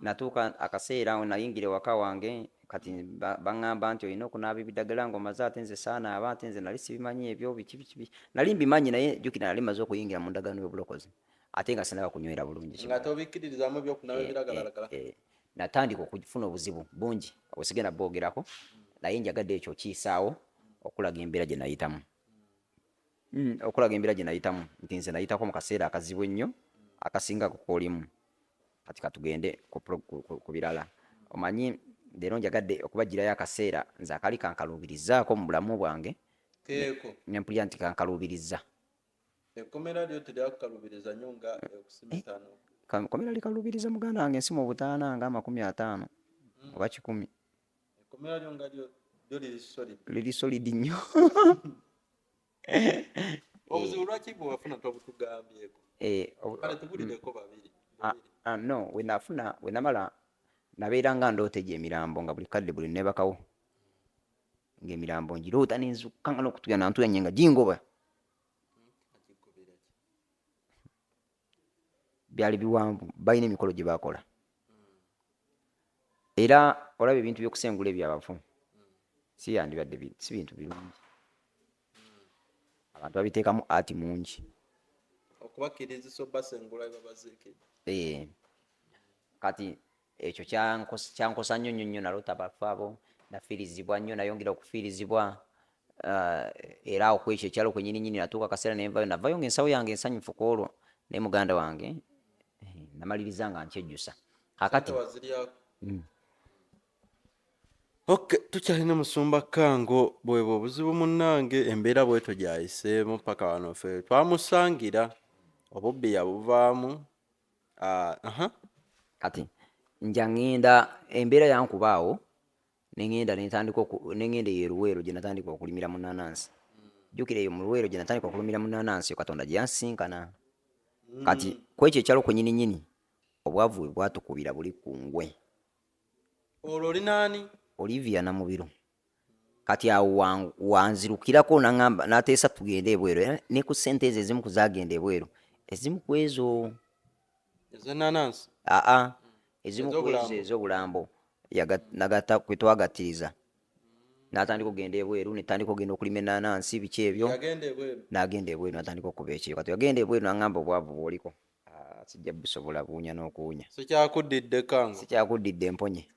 Natuuka akaseera nayingira ewaka wange, kati baŋŋamba nti olina okunaaba ebidagala ng'omaze, ate nze saanaaba, ate nze nali sibimanyi ebyo biki biki. Nali mbimanyi naye jjukira nali maze okuyingira mu ndagaano y'obulokozi ate nga sinnaba kunywera bulungi. Nga tobikkiririzaamu eby'okunaaba ebiragalalagala. Natandika okufuna obuzibu bungi obwo sigenda bwogerako, naye njagadde ekyo okiyisaawo okulaga embeera gye nayitamu. Okulaga embeera gye nayitamu nti nze nayitako mu kaseera akazibu ennyo akasinga ku koolimu. Kati katugende ku birala. Omanyi leero njagadde okubaggyirayo akaseera nze akaali kankaluubirizaako mu bulamu bwange ne mpulira nti kankaluubirizza. Ekkomera lyo teryakukaluubiriza nnyo nga okusima entaana? Ekkomera likaluubiriza muganda wange, nsima obutaana nga 50 oba 100. Ekkomera lyo nga lyo liri solid? Liri solid nnyo. Obuzibu lwaki bwe wafuna tobutugambyeko? Kale tubulireko babiri. No, we nafuna we namala nabeera nga ndoota egyo emirambo nga buli kadde buli neebakawo ng'emirambo ngiroota nenzukka nga n'okutuyana nantuyanye nga gingoba. Byali biwanvu, balina emikolo gye bakola. Era olaba ebintu by'okusengula ebyo abafu si yandibadde si bintu birungi. Abantu babiteekamu ati mungi. Okubakkirizisa obbasengula babaziikidde. Kati ekyo kyankosa nnyo nnyo nnyo, naloota abafu abo, nafiirizibwa nnyo, nayongera okufiirizibwa era awo kwekyo ekyalo kwennyini nnyini natuuka akaseera ne nvaayo, navaayo ng'ensawo yange nsanyufu ku olwo, naye muganda wange namaliriza nga nkyejjusa. Kaakati Okay, tukyalina Musumba Kango, bwebwe obuzibu munnange, embeera bwetyo gy'ayiseemu paka wano ffe twamusangira obubbi yabuvaamu. Kati nja ŋŋenda embeera yankuba awo ne ŋŋenda ne ntandika ne ŋŋenda eyo e Luweero gye natandika okulimira mu nnanansi. Jjukira eyo mu Luweero gye natandika okulimira mu nnanansi Katonda gye yansinkana. Kati ku ekyo ekyalo kwennyini nnyini obwavu bwe bwatukubira buli kungwe. Olwo oli naani? Olivia Namubiru. Kati awo wanzirukirako n'aŋŋamba n'ateesa tugende ebweru era ne ku ssente ezo ezimu ku zaagenda ebweru ezimu ku ezo Ez'ennanansi? Aa, ezimu ku ezo ez'obulambo nagatta kwe twagattiriza. N'atandika okugenda ebweru, netandika okugenda okulima enanansi, biki ebyo. Yagenda ebweru? N'agenda ebweru, n'atandika okuba ekyeyo. Kati yagenda ebweru n'aŋŋamba, obwavu bw'oliko, ah, sijja busobola, buwunya n'okuwunya. Sikyakuddidde kango. Sikyakuddidde, mponye.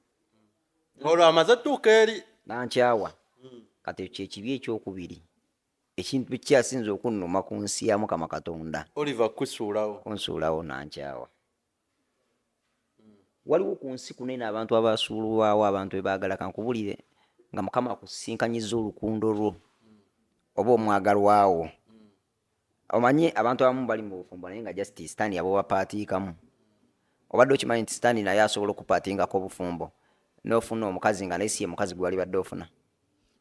Olwo amaze tuuka eri. Nankyawa. Kati ekyo ekibi ekyokubiri, ekintu ekyasinza okunnuma ku nsi ya Mukama Katonda. Oliver kusuulawo. Kunsuulawo, nankyawa. Waliwo ku nsi kunene abantu abasuulwawo abantu bebaagala. Kankubulire, nga Mukama akusisinkanyiza olukundo lwo oba omwagalwawo, omanyi abantu abamu bali mu bufumbo naye nga just sitaani yabo bapaatiikamu. Obadde okimanyi nti sitaani naye asobola okupaatingako obufumbo n'ofuna omukazi nga naye si ye mukazi gwe wali badde ofuna?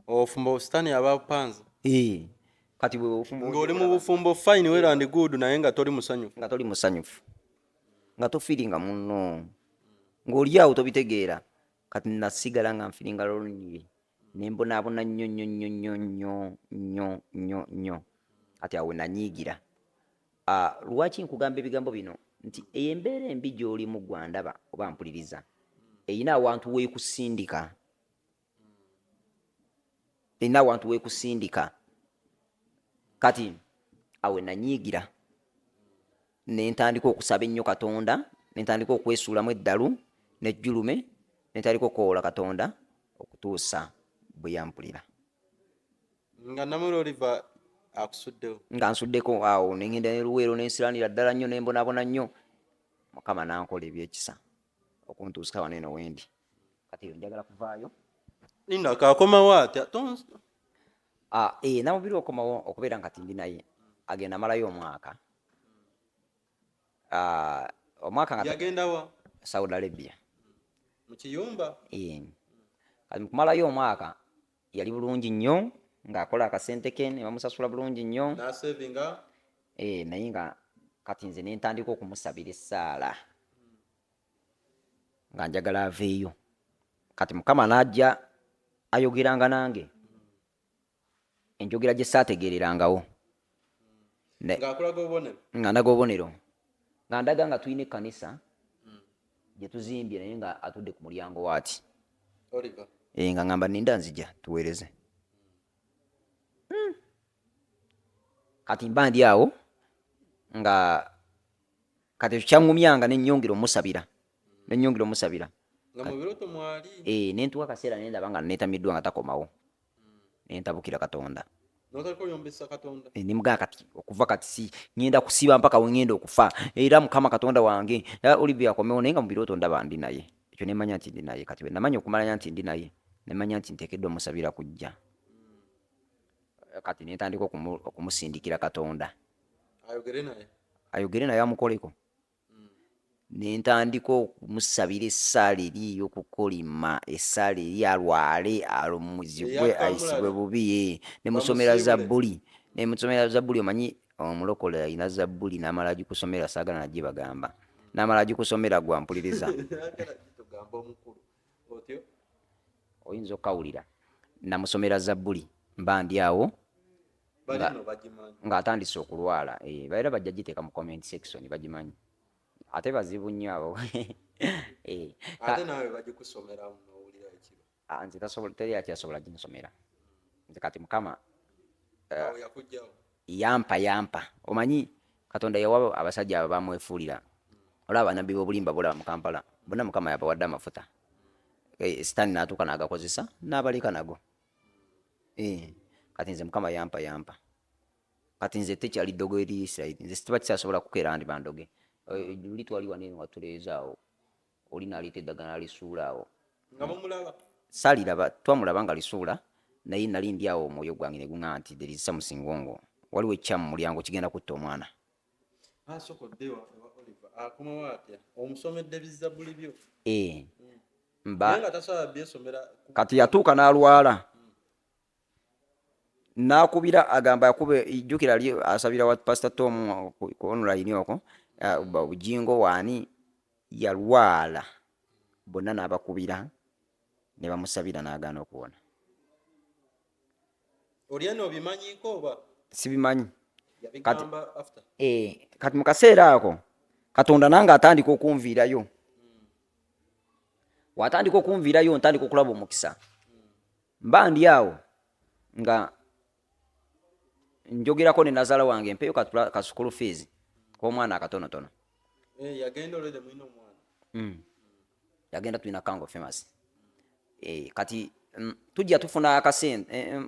Obufumbo sitaani aba panze. Eh, kati bwe obufumbo Ng'oli mu bufumbo fine, well and good, naye nga toli musanyufu. Nga toli musanyufu, nga tofeelinga munno, ng'oli awo tobitegeera. Kati nasigala nga nfeelinga lonely, nembonaabona nnyo nnyo nnyo nnyo nnyo nnyo nnyo nnyo. Kati awo nanyiigira. Ah, lwaki nkugamba ebigambo bino nti eyo embeera embi gy'olimu, gwandaba oba mpuliriza, erina awantu weekusindika, erina awantu weekusindika. Kati awe nanyiigira, nentandika okusaba ennyo Katonda, nentandika okwesuulamu eddalu nejjulume, nentandika okukowoola Katonda okutuusa bwe yampulira. Nga namuli Oliver akusuddewo. Nga nsuddeko awo, nengenda ne Luweero, nensiranira ddala nnyo, nembonaabona nnyo. Mukama nankola ebyekisa okuntuusa wano eno wendi. Kati eyo njagala kuvaayo. Linda, kakomawo atya? Ah, eh, namubiri okomawo okubeera nga tindi naye agenda amalayo omwaka. Ah, omwaka nga Yagendawa? Saudi Arabia. Mu kiyumba? Eh. Kati mukumalayo omwaka yali bulungi nnyo, ng'akola akasente ke ne bamusasula bulungi nnyo. Nasevinga. Eh, naye nga kati nze nentandika okumusabira essaala nga njagala aveeyo. Kati Mukama n'ajja ayogeranga nange enjogera gye saategeererangawo. Ng'akulaga obubonero. Nga ndaga obubonero, nga ndaga nga tulina ekkanisa gye tuzimbye, naye nga atudde ku mulyango waati. Oliver? Eh, nga ngamba ninda nzija tuweereze. Kati mba ndi awo nga kati ekyo kyaŋŋumyanga, nennyongera omusabira, nennyongera omusabira. Nga mu birooto mwali? Eh, nentuuka akaseera nendaba nga neetamiddwa, nga takomawo, nentabukira Katonda. Notandika oyombesa Katonda. Eh, nemugamba kati okuva kati si ngenda kusiba mpaka wengenda okufa, era Mukama Katonda wange, era Olivia akomewo. Naye nga mu birooto ndaba ndi naye, ekyo nemanya nti ndi naye. Kati bwe namanya okumalanya nti ndi naye, nemanya nti nteekeddwa musabira kujja. Kati nentandika okumusindikira Katonda. Ayogere naye. Ayogere naye, amukoleko. Nentandika okumusabira essaala eri ey'okukolima, essaala eri alwale, alumuzibwe, ayisibwe bubi ye. Nemusomera Bamusiibule. Zabbuli, nemusomera zabbuli. Omanyi omulokole alina zabbuli n'amala agikusomera, saagala nagibagamba, n'amala agikusomera gwampuliriza. Agala kitugamba omukulu otyo. Oyinza okukawulira. Namusomera zabbuli, mba ndi awo Balino bagimanyi. Ng'atandise okulwala. Eh, baera bajja giteeka mu comment section, bagimanyi, ate bazibu nnyo abo. Eh, Ate naawe bagikusomeramu n'owulira ekiba. Ah, nze tasobola, teri akyasobola ginsomera nze. Kati Mukama Awo yakugjawo. Yampa, yampa. Omanyi Katonda yawa abasajja abo bamwefuulira, olaba abanabbi b'obulimba bolaba mu Kampala bonna, Mukama yabawadde amafuta. Eh, sitaani n'atuuka n'agakozesa n'abaleka nago. Eh, kati nze Mukama yampa, yampa. Kati nze tekyali ddogo eri Isirayiri, nze situba kikyasobola kukeera ndi bandoge. Eh, luli twali wano eno watuleeza awo, oli n'aleeta eddagala n'alisuula awo. Nga mumulaba? Saaliraba, twamulaba nga lisuula, naye nali ndi awo, omwoyo gwange ne guŋŋamba nti there is something wrong, waliwo ekikyamu mu mulyango, kigenda kutta omwana. Asooka odde ewa Oliver, akomawo atya? Omusomedde bizabbuli byo? Eh, Naye mba nga tasobola byesomera. Kati yatuuka n'alwala, n'akubira, agamba akube, jjukira ali asabira wa Pastor Tom ku online okwo, ah, Bujingo waani yalwala, bonna n'abakubira ne bamusabira, n'agaana okuwona. Oli eno obimanyiiko oba? Sibimanyi. Yabigamba after? Eh, kati mu kaseera ako Katonda nange atandika okunviirayo. Watandika okunviirayo, ntandika okulaba omukisa. Mba ndi awo nga njogerako ne nazaala wange, mpeyo ka school fees k'omwana akatonotono. Eh, yagenda olwedde mulina omwana? Yagenda tulina Kango Famous. Kati tujja tufuna akasente,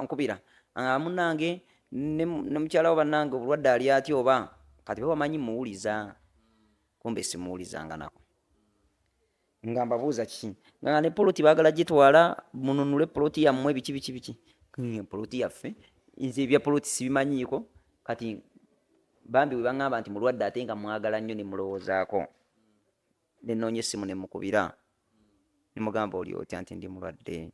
nkubira, "Ah, munnange ne mukyala wo, bannange, obulwadde ali atya?" Oba kati be bamanyi muwuliza, kumbe simuwulizanga nako. Nga mbabuuza kiki, nga ne poloti baagala gitwala, mununule poloti yammwe, biki biki biki. Poloti yaffe, nze ebya poloti sibimanyiiko. Kati bambi bwe baŋŋamba nti mulwadde, ate nga mwagala nnyo, ne mulowoozaako, nenoonya essimu nemukubira, nemugamba, "Oli otya?" Nti, "Ndi mulwadde."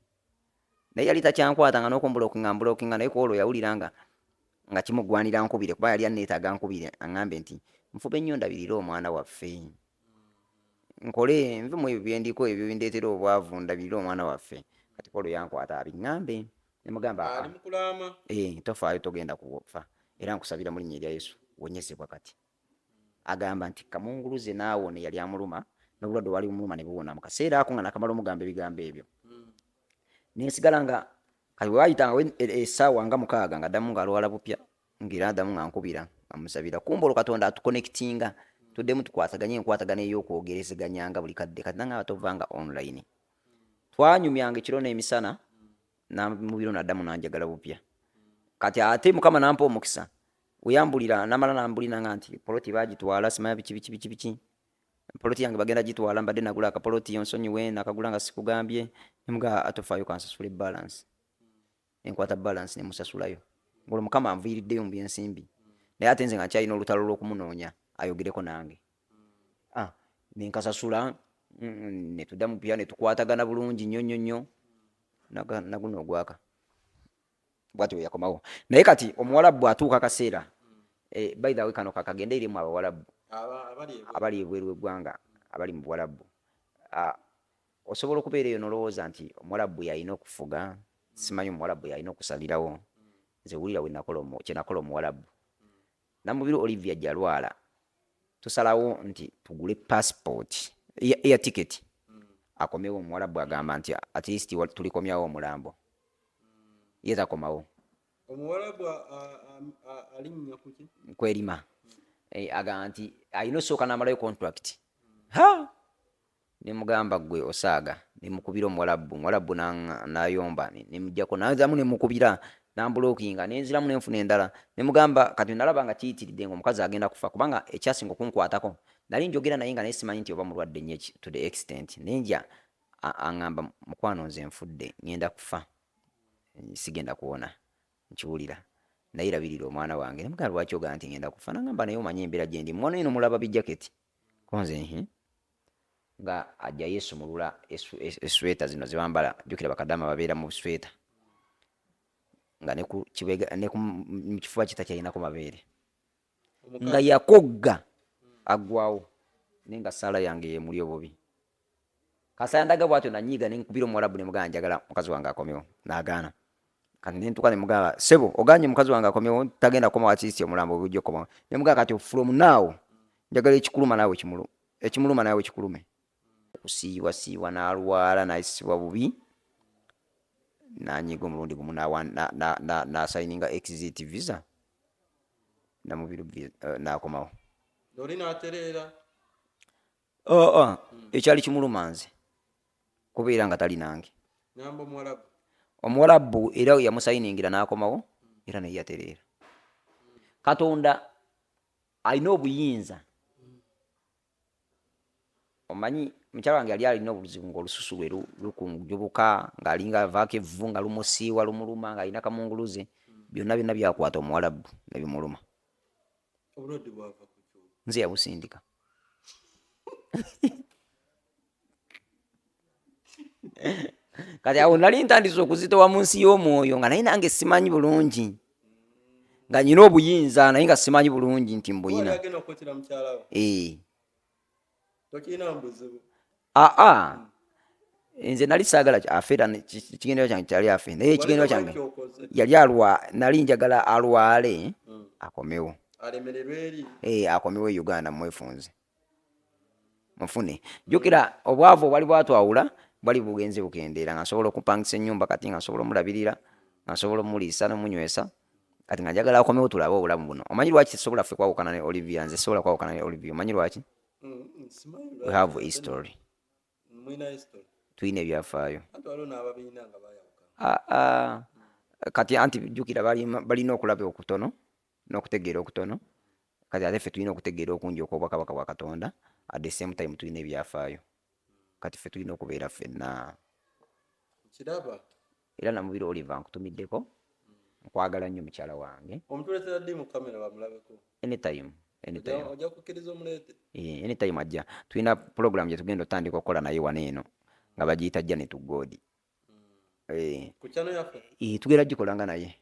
Naye yali takyankwata nga n'okumblockinga mblockinga, naye kwolwo yawulira nga kimugwanira nkubire, kuba yali aneetaaga nkubire aŋŋambe nti nfube nnyo ndabirire omwana waffe, nkole nve mu ebyo byendiko, ebyo bindeetera obwavu, ndabirire omwana waffe. Kati kwolwo yankwata abiŋŋambe, nemugamba, Ali mukulaama. "Eh, tofaayo, togenda kufa, era nkusabira mu linnya erya Yesu, wonyezebwa." Kati agamba nti kamunguluze naawona, eyali amuluma n'obulwadde obwali bumuluma ne buwona mu kaseera ako nga nakamala omugamba ebigambo ebyo. Nensigala nga kati bwe wayitangawo essaawa nga 6 nga ddamu ng'alwala bupya, ng'era addamu nga nkubira nga musabira. Kumbe olwo Katonda atuconnectinga, tuddemu tukwataganye enkwatagana ey'okwogerezeganyanga buli kadde. Kati nangamba, "Tovanga online." Twanyumyanga ekiro n'emisana, mubiro naddamu nanjagala bupya. Kati ate Mukama nampa omukisa, weyambulira namala nambulira nga nti poloti bagitwala, simanya biki biki biki biki, poloti yange bagenda gitwala, mbadde nagula akapoloti, onsonyiwe nakagula nga sikugambye. Nemugaa, "Atofaayo, kansasula ebalance." Enkwata balance nemusasulayo, ngolwo Mukama anviiriddeyo mu byensimbi, naye ate nze nga nkyalina olutalo lw'okumunoonya ayogereko nange. Ah, nenkasasula, netudda mupya, netukwatagana bulungi nnyo nnyo nnyo. Naguno ogwaka bwati bwe yakomawo. Naye kati omuwalabu atuuka akaseera, by the way, kano kakagende erimu abawalabu abali ebweru w'eggwanga, abali mu buwalabu. Ah, osobola okubeera eyo nolowooza nti omuwalabu yalina okufuga, simanyi omuwalabu yalina okusalirawo. Nze wulira kyenakola omuwalabu Namubiru Olivia jalwala, tusalawo nti tugule passport, air ticket, akomewo. Omuwalabu agamba nti at least tulikomyawo omulambo, ye takomawo. Omuwalabu alinnya kuki? Kwerima. Agamba nti alina osooka n'amalayo contract. Ha, nemugamba, "Gwe osaaga." Nemukubira omuwalabu, omuwalabu nayomba, nemujjako, nazamu nemukubira, namblockinga, nenziramu nenfuna endala, nemugamba. Kati nalaba nga kiyitiridde, nga omukazi agenda kufa, kubanga ekyasinga okunkwatako, nali njogera naye nga naye simanyi nti oba mulwadde nnyo to the extent. Nenja aŋŋamba, "Mukwano, nze nfudde, ngenda kufa, sigenda kuwona, nkiwulira, naye labirira omwana wange." Nemugamba, "Lwaki ogamba nti ngenda kufa?" Nagamba, "Naye omanye embeera gyendi, mwana eno mulaba bijaketi konze nga ajja yeesumulula esweta zino zebambala." Jjukira bakadama babeera mu sweta, nga ne ku kibega ne mu kifuba kitakyalinako mabeere, nga yakogga aggwawo, naye nga saala yange yemuli obubi. Kasandaga bwatyo nanyiiga, nenkubira omuwalabu, nemugamba, "Njagala mukazi wange akomewo." Nagaana. Kati nentuka nemugamba, "Sebo, oganye mukazi wange akomewo, tagenda kukomawo, at least omulambo gujja okukomawo." Nemugamba, "Kati from now njagala ekikuluma naawe kimulu, ekimuluma naawe kikulume." Okusiibwa siibwa n'alwala, n'ayisibwa bubi, nanyiga omulundi gumu, n'asigninga exit visa, Namubiru n'akomawo. Oli n'atereera? Oh, ekyali kimuluma nze kubeera nga tali nange. Ngamba omuwalabu. Omuwalabu era yamusigningira n'akomawo, era naye yatereera. Katonda alina obuyinza. Omanyi mukyala wange yali alina obuzibu ngaolususu lwe lukunjubuka, ng'alinga avaako evvu, nga lumusiiwa, lumuluma, ng'alina kamunguluze. Byonna byonna byakwata omuwalabu ne bimuluma. Obulwadde bwava ku kyo? Nze yabusindika. Kati awo nali ntandise okuzitowa mu nsi y'omwoyo, nga naye nange simanyi bulungi nga nyina obuyinza, naye nga simanyi bulungi nti mbuyina. Wali agenda okukwetera mukyala we? Eh. Tokirina buzibu? Aa, nze nali saagala afe, era ekigendererwa kyange kyali afe, naye ekigendererwa kyange Kyokoze. yali alwa, nali njagala alwale akomewo. Alemererwe eri. Eh, akomewo e Uganda, mwefunze mufune. Jjukira obwavu obwali bwatwawula. Bwali bugenze bukendeera, nga nsobola okupangisa ennyumba kati, nga nsobola omulabirira, nga nsobola omuliisa n'omunywesa. Kati nga njagala akomewo tulabe obulamu buno. Omanyi lwaki sobola ffe kwawukana ne Olivia? Nze sobola kwawukana ne Olivia. Omanyi lwaki? Simanyi. We have a history. Mulina history. Tulina ebyafaayo. Anti waliwo n'ababiina nga bayawukana. Ah, ah, kati anti jjukira balina okulaba okutono n'okutegeera okutono. Kati ate ffe tulina okutegeera okungi okw'obwakabaka bwa Katonda. At the same time tulina ebyafaayo. Kati ffe tulina okubeera ffenna. Nkiraba. Era namubiri Oliver, nkutumiddeko, nkwagala nnyo mukyala wange. Omutuleetera ddi mu kamera bamulabeko? Anytime, anytime. Ojja kukkiriza omuleete? Eh, anytime ajja. Tulina program gye tugenda otandika okukola naye wano eno nga bagiyita Journey to God. Eh, ku channel yaffe? Eh, tugenda gikolanga naye,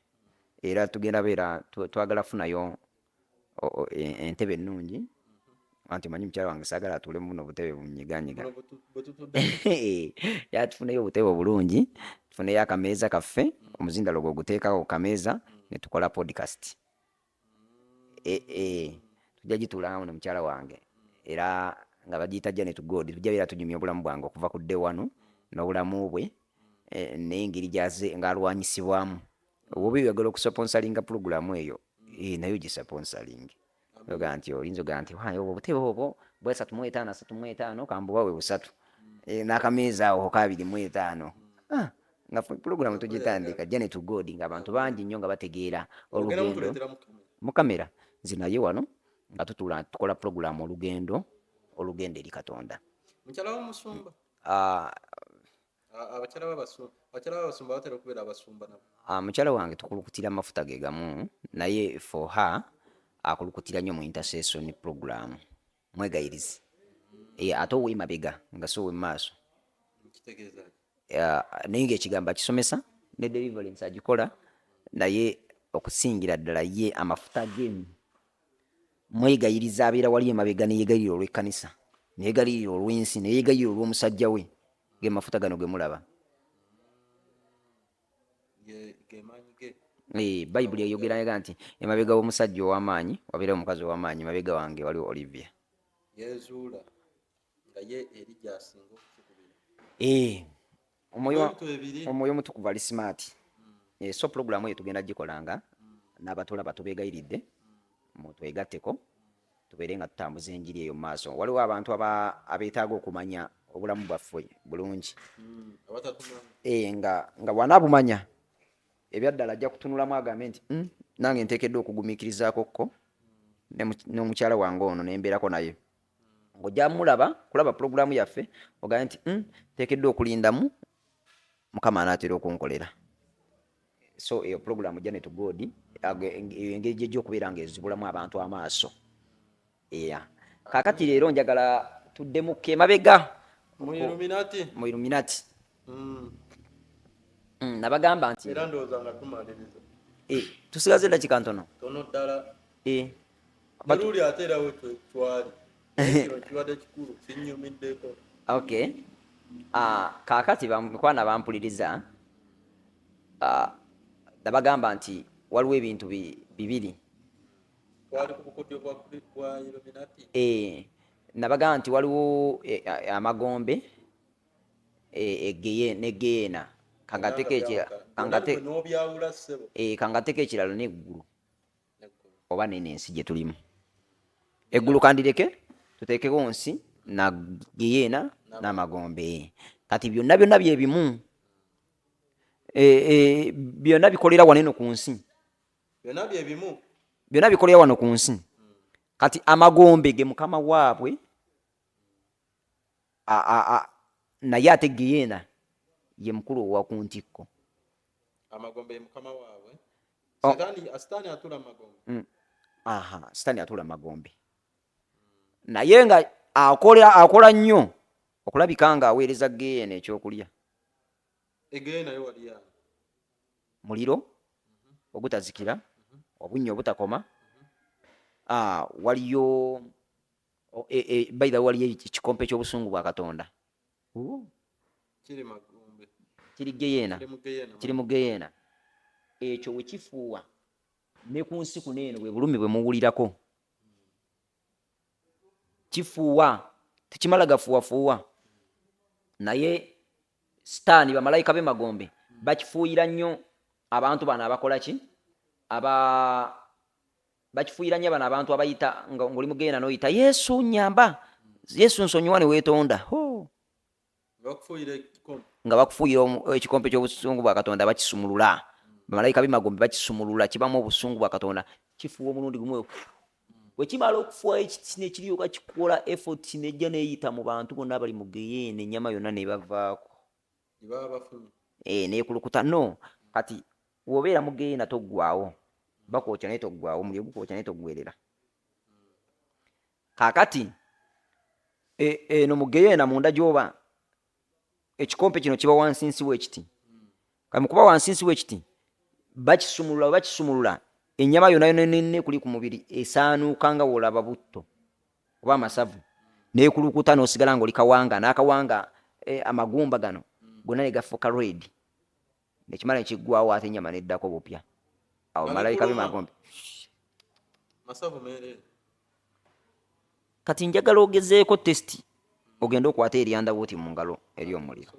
era tugenda beera twagala funayo entebe ennungi. Anti omanyi mukyala wange saagala atuule mu buno butebe bunyiganyiga. Buno bwe tutudde. Ya, tufuneyo obutebe obulungi, tufuneyo akameeza kaffe, omuzindalo gwe oguteekako ku kameeza ne tukola podcast. Eh, tujja gituulangamu ne mukyala wange, era nga bagiyita Journey to God. Tujja beera tunyumya obulamu bwange okuva ku day one n'obulamu bwe, n'engeri gy'aze ng'alwanyisibwamu. Oba oyagala okusponsoringa pulogulaamu eyo, nayo gisponsoringe. Oga nti oyinza ogaa nti, "Waayo, obwo obutebe obwo bwa 35 35, kambubawe busatu, n'akameeza awo ka 25." Ah, nga pulogulaamu tugitandika Journey to God, ng'abantu bangi nnyo nga bategeera Ogenda olugendo. Mutuleetera mu kamera? Mu kamera, nze naye wano nga tutuula tukola pulogulaamu, olugendo olugenda eri Katonda. Mukyala w'omusumba? Ah, Abakyala b'abasumba batera okubeera abasumba nabo. Ah, mukyala wange tukulukutira amafuta ge gamu, naye for her akulukutira nnyo mu intercession program, mwegayirizi. Eh, ate ow'emabega nga si ow'emaaso. Kitegeeza ki? Naye ng'ekigambo akisomesa ne deliverance agikola, naye okusingira ddala ye amafuta ge mwegayiriza, abeera wali emabega neyegayirira olw'ekkanisa, neyegayirira olw'ensi, neyegayirira olw'omusajja we. Ge mafuta gano ge mulaba. Ge maanyi ge. Eh, Bayibuli eyogera ega nti emabega w'omusajja ow'amaanyi wabeerawo omukazi ow'amaanyi. Emabega wange waliwo Olivia. Yeezuula nga ye eri gy'asinga okukikubira. Eh, Ebintu ebiri. Omwoyo omutukuvu ali smart. Eh, so pulogulaamu eyo tugenda gikolanga n'abatulaba. Tubeegayiridde mutwegatteko, tubeere nga tutambuza enjiri eyo mu maaso. Waliwo abantu abeetaaga okumanya obulamu bwaffe bulungi. Abatatumanyi. Eh, nga bw'anaabumanya ebyaddala ajja kutunulamu agambe nti, nange nteekeddwa okugumiikirizaako ko n'omukyala wange ono nembeerako naye." Ng'ojja mulaba kulaba pulogulaamu yaffe ogambe nti, nteekeddwa okulindamu, Mukama anaatera okunkolera." So eyo pulogulaamu Journey to God, eyo engeri gyejja okubeera ng'ezibulamu abantu amaaso. Yeah. Kaakati leero njagala tuddemukko emabega mu Illuminati. Mu Illuminati. Nabagamba nti Era ndowooza nga tumaliriza. Eh, tusigaze eddakiika ntono. Tono ddala. Eh, Neluuli ate era we twali. Naye kino kibadde kikulu, kinyumiddeko. Okay. Ah, kaakati bamukwana bampuliriza, ah, nabagamba nti waliwo ebintu bibiri. Twali ku bukodyo bwa Illuminati. Eh, nabagamba nti waliwo amagombe, ne geyeena. N'obyawula, ssebo. Eh, kangateko ekirala n'eggulu Neggulu. Oba nene ensi gye tulimu. Eggulu kandireke, tuteekeko nsi na geyeena n'amagombe. Kati byonna byonna bye bimu. Eh, byonna bikolera wano eno ku nsi. Byonna bye bimu. Byonna bikolera wano ku nsi. Kati amagombe ge mukama waabwe, naye ate geyeena ye mukulu owa ku ntikko. Amagombe ye mukama waabwe. Oh. Sitaani atula mu magombe. Aha, sitaani atula magombe, naye nga akola nnyo okulabika nga aweereza geyeena ekyokulya. Egeyeena nayo wali yani. Muliro ogutazikira, obunnya obutakoma. Ah, waliyo by the way, waliyo ekikompe ky'obusungu bwa Katonda. Kiri magombe. Kiri geyeena. Kiri mu geyeena. Kiri mu geyeena. Ekyo we kifuuwa ne ku nsi kuno eno, bwe bulumi bwe muwulirako. Kifuuwa, tekimala gafuuwafuuwa, naye Sitaani, bamalayika b'emagombe bakifuuyira nnyo abantu bano abakola ki, aba bakifuuyira nnyo bano abantu abayita nga ng'oli mugenda n'oyita, "Yesu nyamba, Yesu nsonyiwa," ne weetonda. Ho! Bakufuuyira ekikompe. Nga bakufuuyira ekikompe ky'obusungu bwa Katonda. Bakisumulula, bamalayika b'emagombe bakisumulula, kibamu obusungu bwa Katonda, kifuuwa omulundi gumu. Bwe kimala okufuwa, ekiti nekiryoka kikola effort, nejja neyita mu bantu bonna abali mu geyeena, ennyama yonna nebavaako. Gye baba bafunye. Eh, nekulukuta. No kati wobeera mu geyeena toggwawo, bakwokya naye toggwawo, omuliro gukwokya naye toggwerera. Kaakati eno mu geyeena munda gyoba, ekikompe kino kiba wansinsi wekiti. Kati mukuba wansinsi wekiti, bakisumulula. Bwe bakisumulula, ennyama yonna yonna yonna ekuli ku mubiri esaanuuka nga wolaba butto oba amasavu, nekulukuta, n'osigala ng'oli kawanga n'akawanga. Amagumba gano gonna ne gafuuka red, nekimala nekiggwawo, ate ennyama neddako bupya. Awo Nga malayika bikuluma. b'emagombe. Masavu meereere. Kati njagala ogezeeko test, ogende okwate eryanda bwoti mu ngalo eri omuliro.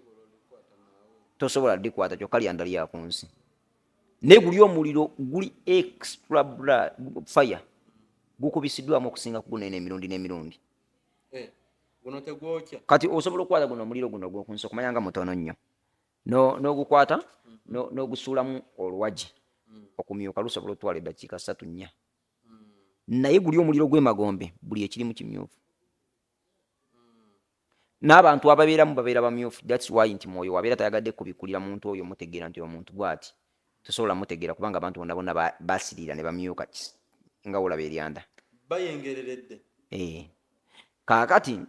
Tosobola likwata, kyokka lyanda lya ku nsi, naye guli omuliro guli extra fire, gukubisiddwamu okusinga ku guno eno emirundi n'emirundi. Eh, guno tegwokya. Kati osobola okukwata guno omuliro guno ogw'oku nsi, okumanya nga mutono nnyo, n'ogukwata n'ogusuulamu oluwagi, okumyuka lusobola otwala eddakiika 3, 4, naye guli omuliro gw'emagombe buli ekirimu kimyufu, n'abantu ababeeramu babeera bamyufu. That's why nti mwoyo wabeera tayagadde kubikkulira muntu oyo mutegeera nti omuntu bw'ati tosobola mutegeera, kubanga abantu bonna bonna basiriira ne bamyuka nga wolaba eryanda. Bayengereredde. Eh. Kaakati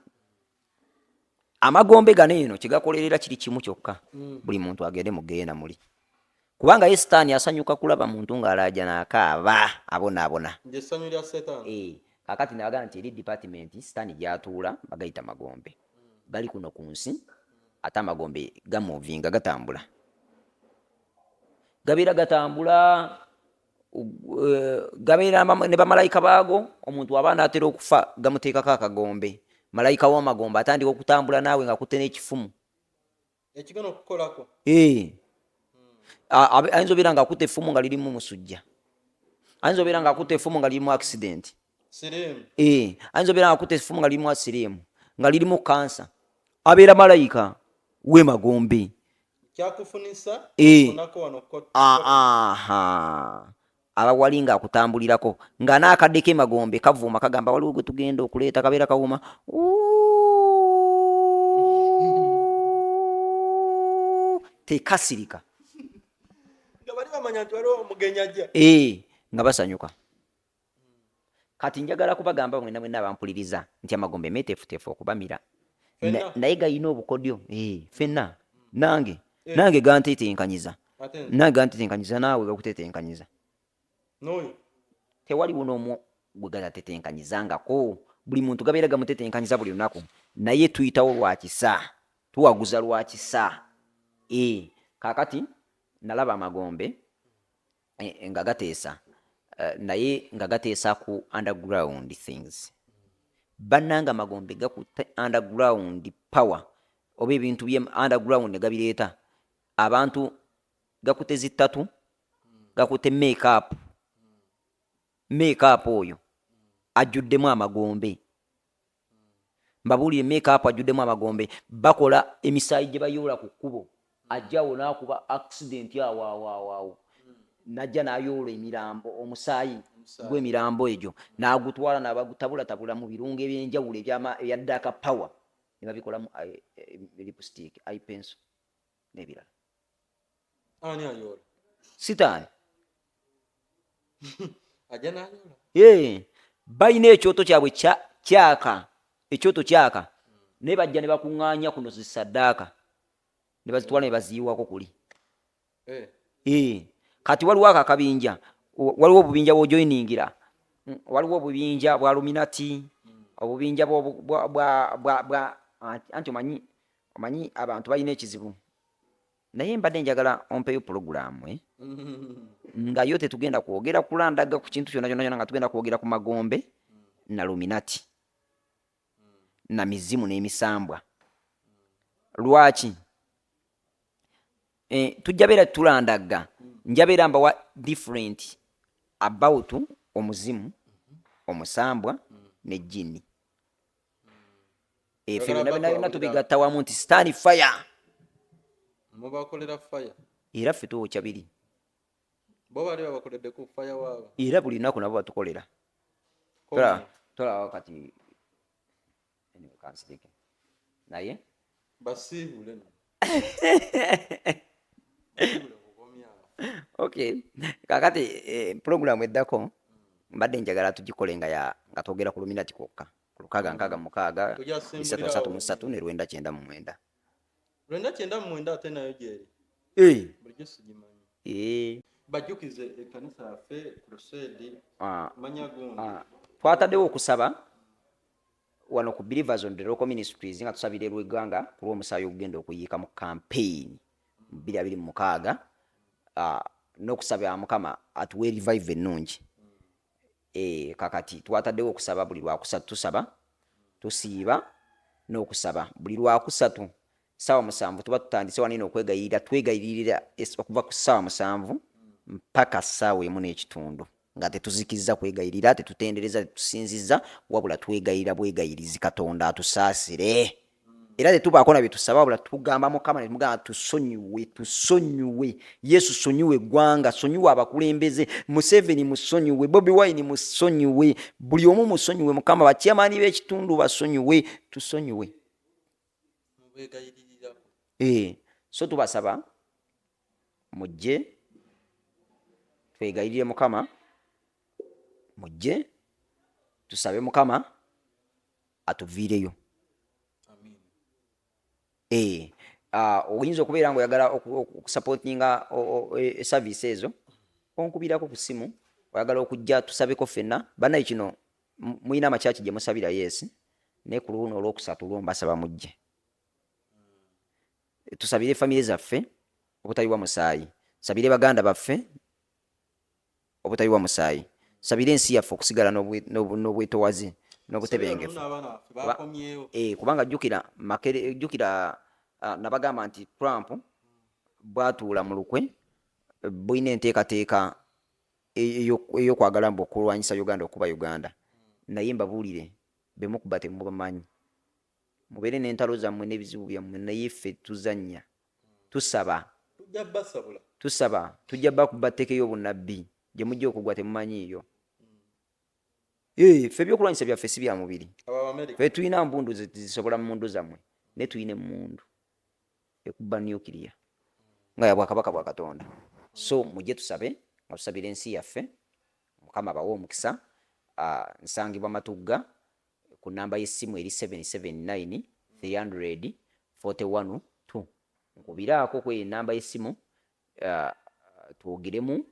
amagombe gano eno kyegakolerera kiri kimu kyokka, buli muntu agende mu geena muli, kubanga ye Sitaani asanyuka kulaba muntu ng'alaaja n'akaaba abonaabona. Nje essanyu lya Setaani. Eh, kaakati nabagaa nti eri department Sitaani gyatuula bagayita magombe, gali kuno ku nsi, ate amagombe gamovinga, gatambula, gabeera gatambula, gabeera ne bamalayika baago. Omuntu aba anaatera okufa, gamuteekako akagombe, malayika w'amagombe atandika okutambula naawe nga kutte n'ekifumu. Ekigenda okukolako. Eh. Ayinza obeera nga akutte effumu nga lirimu musujja, ayinza obeera nga akutte effumu nga lirimu accident. Siriimu. Eh, ayinza obeera nga akutte effumu nga lirimu asiriimu, nga lirimu kansa. Abeera malayika w'emagombe. Kyakufunisa. Eh. Funako wano Aha, aba wali nga akutambulirako nga n'akadde k'emagombe kavuuma, kagamba waliwo gwe tugenda okuleeta, kabeera kawuuma. Uuuu, tekasirika. Nga bali bamanya nti waliwo omugenyi ajja. Ee, nga basanyuka. Kati njagala kubagamba mwenna mwenna abampuliriza nti amagombe meeteefuteefu okubamira. Ffenna? Naye gayina obukodyo. Ee, ffenna, nange nange gantetenkanyiza. Ate nze. Nange gantetenkanyiza, naawe gakutetenkanyiza. N'oyo. Tewaliwo n'omu gwe gatatetenkanyizangako. Buli muntu gabeera gamutetenkanyiza buli lunaku, naye tuyitawo lwakisa, tuwaguza lwakisa. Ee, kaakati nalaba amagombe nga gateesa, naye nga gateesa ku underground things. Bannanga, amagombe gakutte underground power oba ebintu bye underground ne gabireeta. Abantu gakutte zittatu, gakutte makeup, makeup oyo ajjuddemu amagombe. Mbabuulire, makeup ajjuddemu amagombe. Bakola emisaayi gye bayoola ku kkubo, ajjawo n'akuba accident awo awo awo awo, najja n'ayoola emirambo, omusaayi gw'emirambo egyo n'agutwala n'abagutabulatabula mu birungo ebyenjawulo ebya dark power, ne babikolamu lipstick, eye pencil n'ebirala. Ani ayoola? Sitaani. Ajja n'ayoola. Ee, balina ekyoto kyabwe kyaka, ekyoto kyaka, naye bajja ne bakuŋŋaanya kuno zisaddaaka ne bazitwala ne baziyiwako kuli. Eh. Ee, kati waliwo ako akabinja, waliwo obubinja bw'ojoyiningira, waliwo obubinja bwa Illuminati, obubinja bwa anti omanyi abantu balina ekizibu, naye mbadde njagala ompeyo pulogulaamu, eh? Nga yo tetugenda kwogera kulandaga ku kintu kyonna kyonna kyonna, nga tugenda kwogera ku magombe na Illuminati na mizimu n'emisambwa. Lwaki? Tujja beera tulandagga, nja beera mbawa different about omuzimu, omusambwa ne jjini. Ffe Oyagala byonna byonna byonna batwawulira. Tubigatta wamu nti sitaani fire. Mubakolera fire. Era ffe twokya biri. Bo bali babakoledde ku fire waabwe? Era buli lunaku nabo batukolera. Tolaba kati, anyway, kansirike naye. Basiibule no. Basiibule kukomyawo. Okay, kakati program eddako mbadde njagala tugikole nga ya nga twogera ku Illuminati kwokka, ku 666 Tujja 3 33 ne 999. 99 ate nayo gyeri? Eh. Bulijjo sigimanyi. Eh. Bajjukize ekkanisa yaffe, crusade. Manya gundi. Twataddewo okusaba wano ku Believers on the Local Ministries nga tusabira eggwanga ku lw'omusaayi ogugenda okuyiika mu campaign mu 2026, n'okusaba Mukama atuwe revive ennungi. Kakati twataddewo okusaba buli lwakusatu, tusaba, tusiiba n'okusaba buli lwakusatu 7:00. Tuba tutandise wanene okwegayirira, twegayirira okuva ku 7:00 mpaka 1:15 nga tetuzikizza kwegayirira, tetutendereza, tetusinziza, wabula twegayirira bwegayirizi Katonda atusaasire. Era tetubaako na bye tusaba, wabula tugamba Mukama ne tumugamba, "Tusonyiwe, tusonyiwe Yesu, sonyiwe eggwanga, sonyiwe abakulembeze, Museveni musonyiwe, Bobi Wine musonyiwe, buli omu musonyiwe Mukama, bakyamaani b'ekitundu basonyiwe, tusonyiwe." Mubeegayiririrako. So tubasaba mujje twegayirire Mukama, mujje tusabe Mukama atuviireyo. Amin. Oyinza okubeera nga oyagala okusupportinga service ezo, onkubirako ku simu. Oyagala okujja tusabeko ffenna, bannaye kino mulina amakyaki gye musabira, yes, naye ku luno olwokusatu lwo mbasaba mujje tusabire famire zaffe obutayiwa musaayi, sabire baganda baffe obutayiwa musaayi, sabire ensi yaffe okusigala n'obwetowaze n'obutebenkevu. N'abaana baffe bakomyewo. Kubanga jjukira makere, jjukira, nabagamba nti Trump bwatuula mu lukwe bulina enteekateeka ey'okwagala mbu okulwanyisa Uganda, okuba Uganda. Naye mbabuulire, bemukuba temubamanyi. Mubeere n'entalo zammwe n'ebizibu byammwe, naye ffe tuzannya, tusaba. Tujja basabula. Tusaba, tujja bakuba tteeka ey'obunnabbi gye mujja okugwa temumanyiiyo. Ffe ebyokulwanyisa byaffe si bya mubiri. Abo Abamerika. Ffe tulina mbundu zisobola mundu zammwe, naye tulina emmundu ekuba nuclear nga ya bwakabaka bwa Katonda. So mujje tusabe nga tusabira ensi yaffe. Mukama abawe omukisa. Nsangibwa Matugga ku namba y'essimu eri 779 300 41 2. Nkubiraako kweyo enamba y'essimu, twogeremu,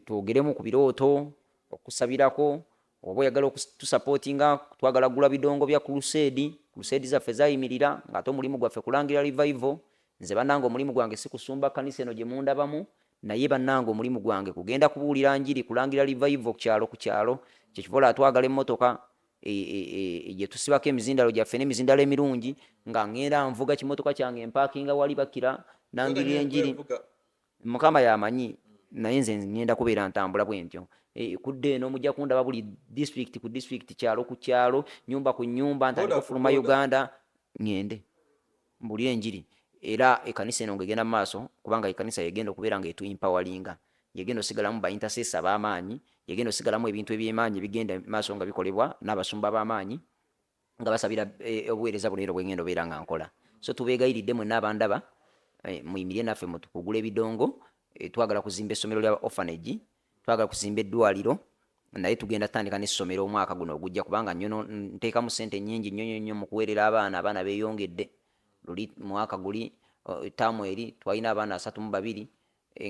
twogeremu ku birooto, okusabirako, oba oyagala okutusupportinga. Twagala gula bidongo bya crusade. Crusade zaffe zayimirira ng'ate omulimu gwaffe kulangira revival. Nze bannange omulimu gwange si kusumba kanisa eno gye mundabamu, naye bannange omulimu gwange kugenda kubuulira njiri, kulangira revival ku kyalo ku kyalo. Kyekiva twagala emmotoka gye tusibako emizindalo gyaffe n'emizindalo emirungi, nga ŋŋenda nvuga kimotoka kyange, mpaakinga wali bakira nangirira enjiri. Mukama yamanyi, naye nze ŋŋenda kubeera ntambula bwe ntyo. Kudda eno mujja kundaba buli district ku district, kyalo ku kyalo, nyumba ku nyumba, ntandika Border ku okufuluma border. Uganda ŋŋende mbulire enjiri. Era ekanisa eno ng'egenda mu maaso, kubanga ekanisa yegenda okubeera nga etu empoweringa, yegenda osigalamu ba intercessor ab'amaanyi, yegenda osigalamu ebintu eby'emaanyi ebigenda mu maaso nga bikolebwa n'abasumba b'amaanyi nga basabira obuweereza buno era bwengenda obeera nga nkola. So tubeegayiridde mwenna abandaba, muyimirire naffe mutukugula ebidongo. Twagala kuzimba essomero lya orphanage, twagala kuzimba eddwaliro, naye tugenda tutandika n'essomero omwaka guno ogujja, kubanga nnyo nteekamu ssente nnyingi nnyo nnyo nnyo mu kuweerera abaana. Abaana beeyongedde. Luli mwaka guli, taamu eri twalina abaana 32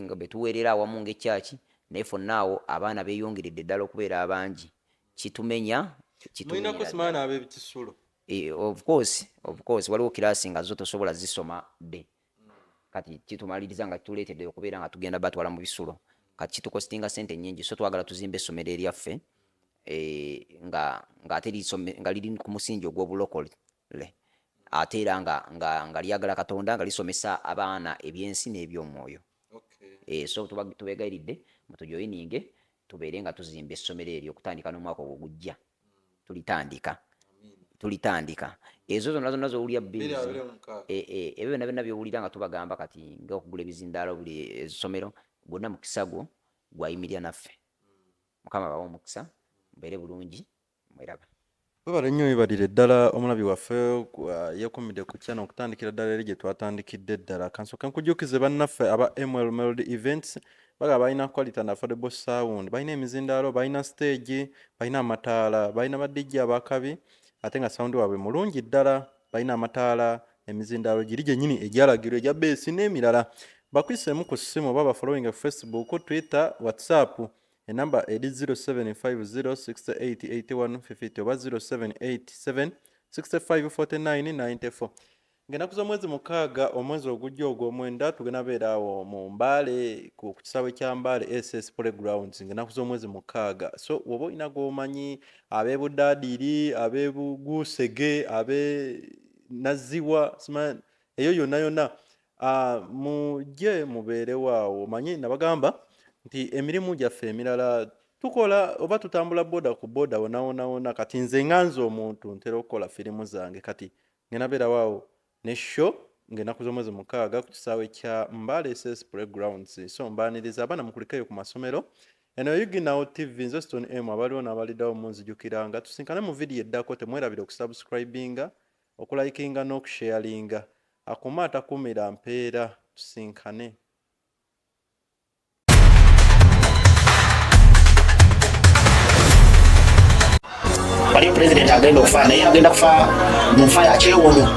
nga be tuweerera awamu ng'ekyaki, naye fonna awo abaana beeyongeredde ddala okubeera abangi, kitumenya. Mulinako Kitumenyera. Simaana ab'ekisulo. Of course, of course, waliwo kiraasi nga zo tosobola zisoma dde. Kati kitumaliriza nga kituleetedde okubeera nga tugenda batwala mu bisulo. Kati kitukostinga sente nnyingi, so twagala tuzimbe essomero eryaffe nga ng'ate nga liri ku musingi ogw'obulokole. Ate era nga lyagala Katonda, nga lisomesa abaana ebyensi n'ebyomwoyo. So tubegayiridde mutujoyininge, tubeere nga tuzimba essomero eryo okutandika n'omwaka ogwo gujja. Tulitandika ezo zonna zonna zowulira bills, ebyo byonna byonna byowulira nga tubagamba kati nga okugula ebizindaalo buli essomero, gwonna mukisa gwo gwayimirira naffe. Mukama bawe omukisa, mubeere bulungi, mweraba. Webale nnyo, webalire ddala omulabi waffe yeekumidde ku channel okutandikira ddala eri gye twatandikidde ddala. Kansooke nkujjukize bannaffe aba ML Melody Events, bagaba balina quality and affordable sound, balina emizindaalo, balina stage, balina amataala, balina ba DJ abakabi, ate nga sound waabwe mulungi ddala. Balina amataala, emizindaalo giri gyennyini egyalagirwa egya bass n'emirala. Bakwiseemu ku ssimu oba bafollowing Facebook, Twitter, WhatsApp. Enamba eri 0750688150 oba 0787654994. Ng'ennaku z'omwezi 6 omwezi ogujja ogw'omwenda tugenda beera awo mu Mbale ku kisaawe kya Mbale SS Playgrounds ng'ennaku z'omwezi 6. So woba olina gw'omanyi ab'e Budaadiri, ab'e Buguusege, ab'e Nazziwa, simanyi eyo yonna yonna, mujje mubeerewo awo. Manyi nabagamba nti emirimu gyaffe emirala tukola oba tutambula boda ku boda wonna wonna wonna. Kati nze nga nze omuntu ntera okukola firimu zange, kati ngenda beerawo awo ne show ng'ennaku z'omwezi 6 ku kisaawe kya Mbale SS Playgrounds. So mbaaniriza abaana mukulikeyo ku masomero. Eno Uginawo TV, nze Stone M, abaliwo n'abaliddawo munzijukiranga. Tusinkane mu vidiyo eddako. Temwerabira okusubscribinga, okulikinga n'okusharinga. Akuma atakumira mpeera. Tusinkane. Waliyo pulezidenti agenda okufa, naye agenda kufa mu nfa ya kyewuunyo.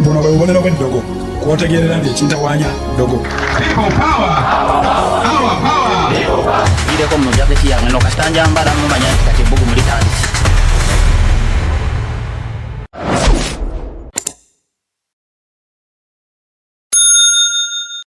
Buno bwe bubonero bw'eddogo kwotegeerera nti ekintawaanya ddogo. Gireko mu jaketi yange no kasita njambala mumanya nti kati ebbugumu litandise.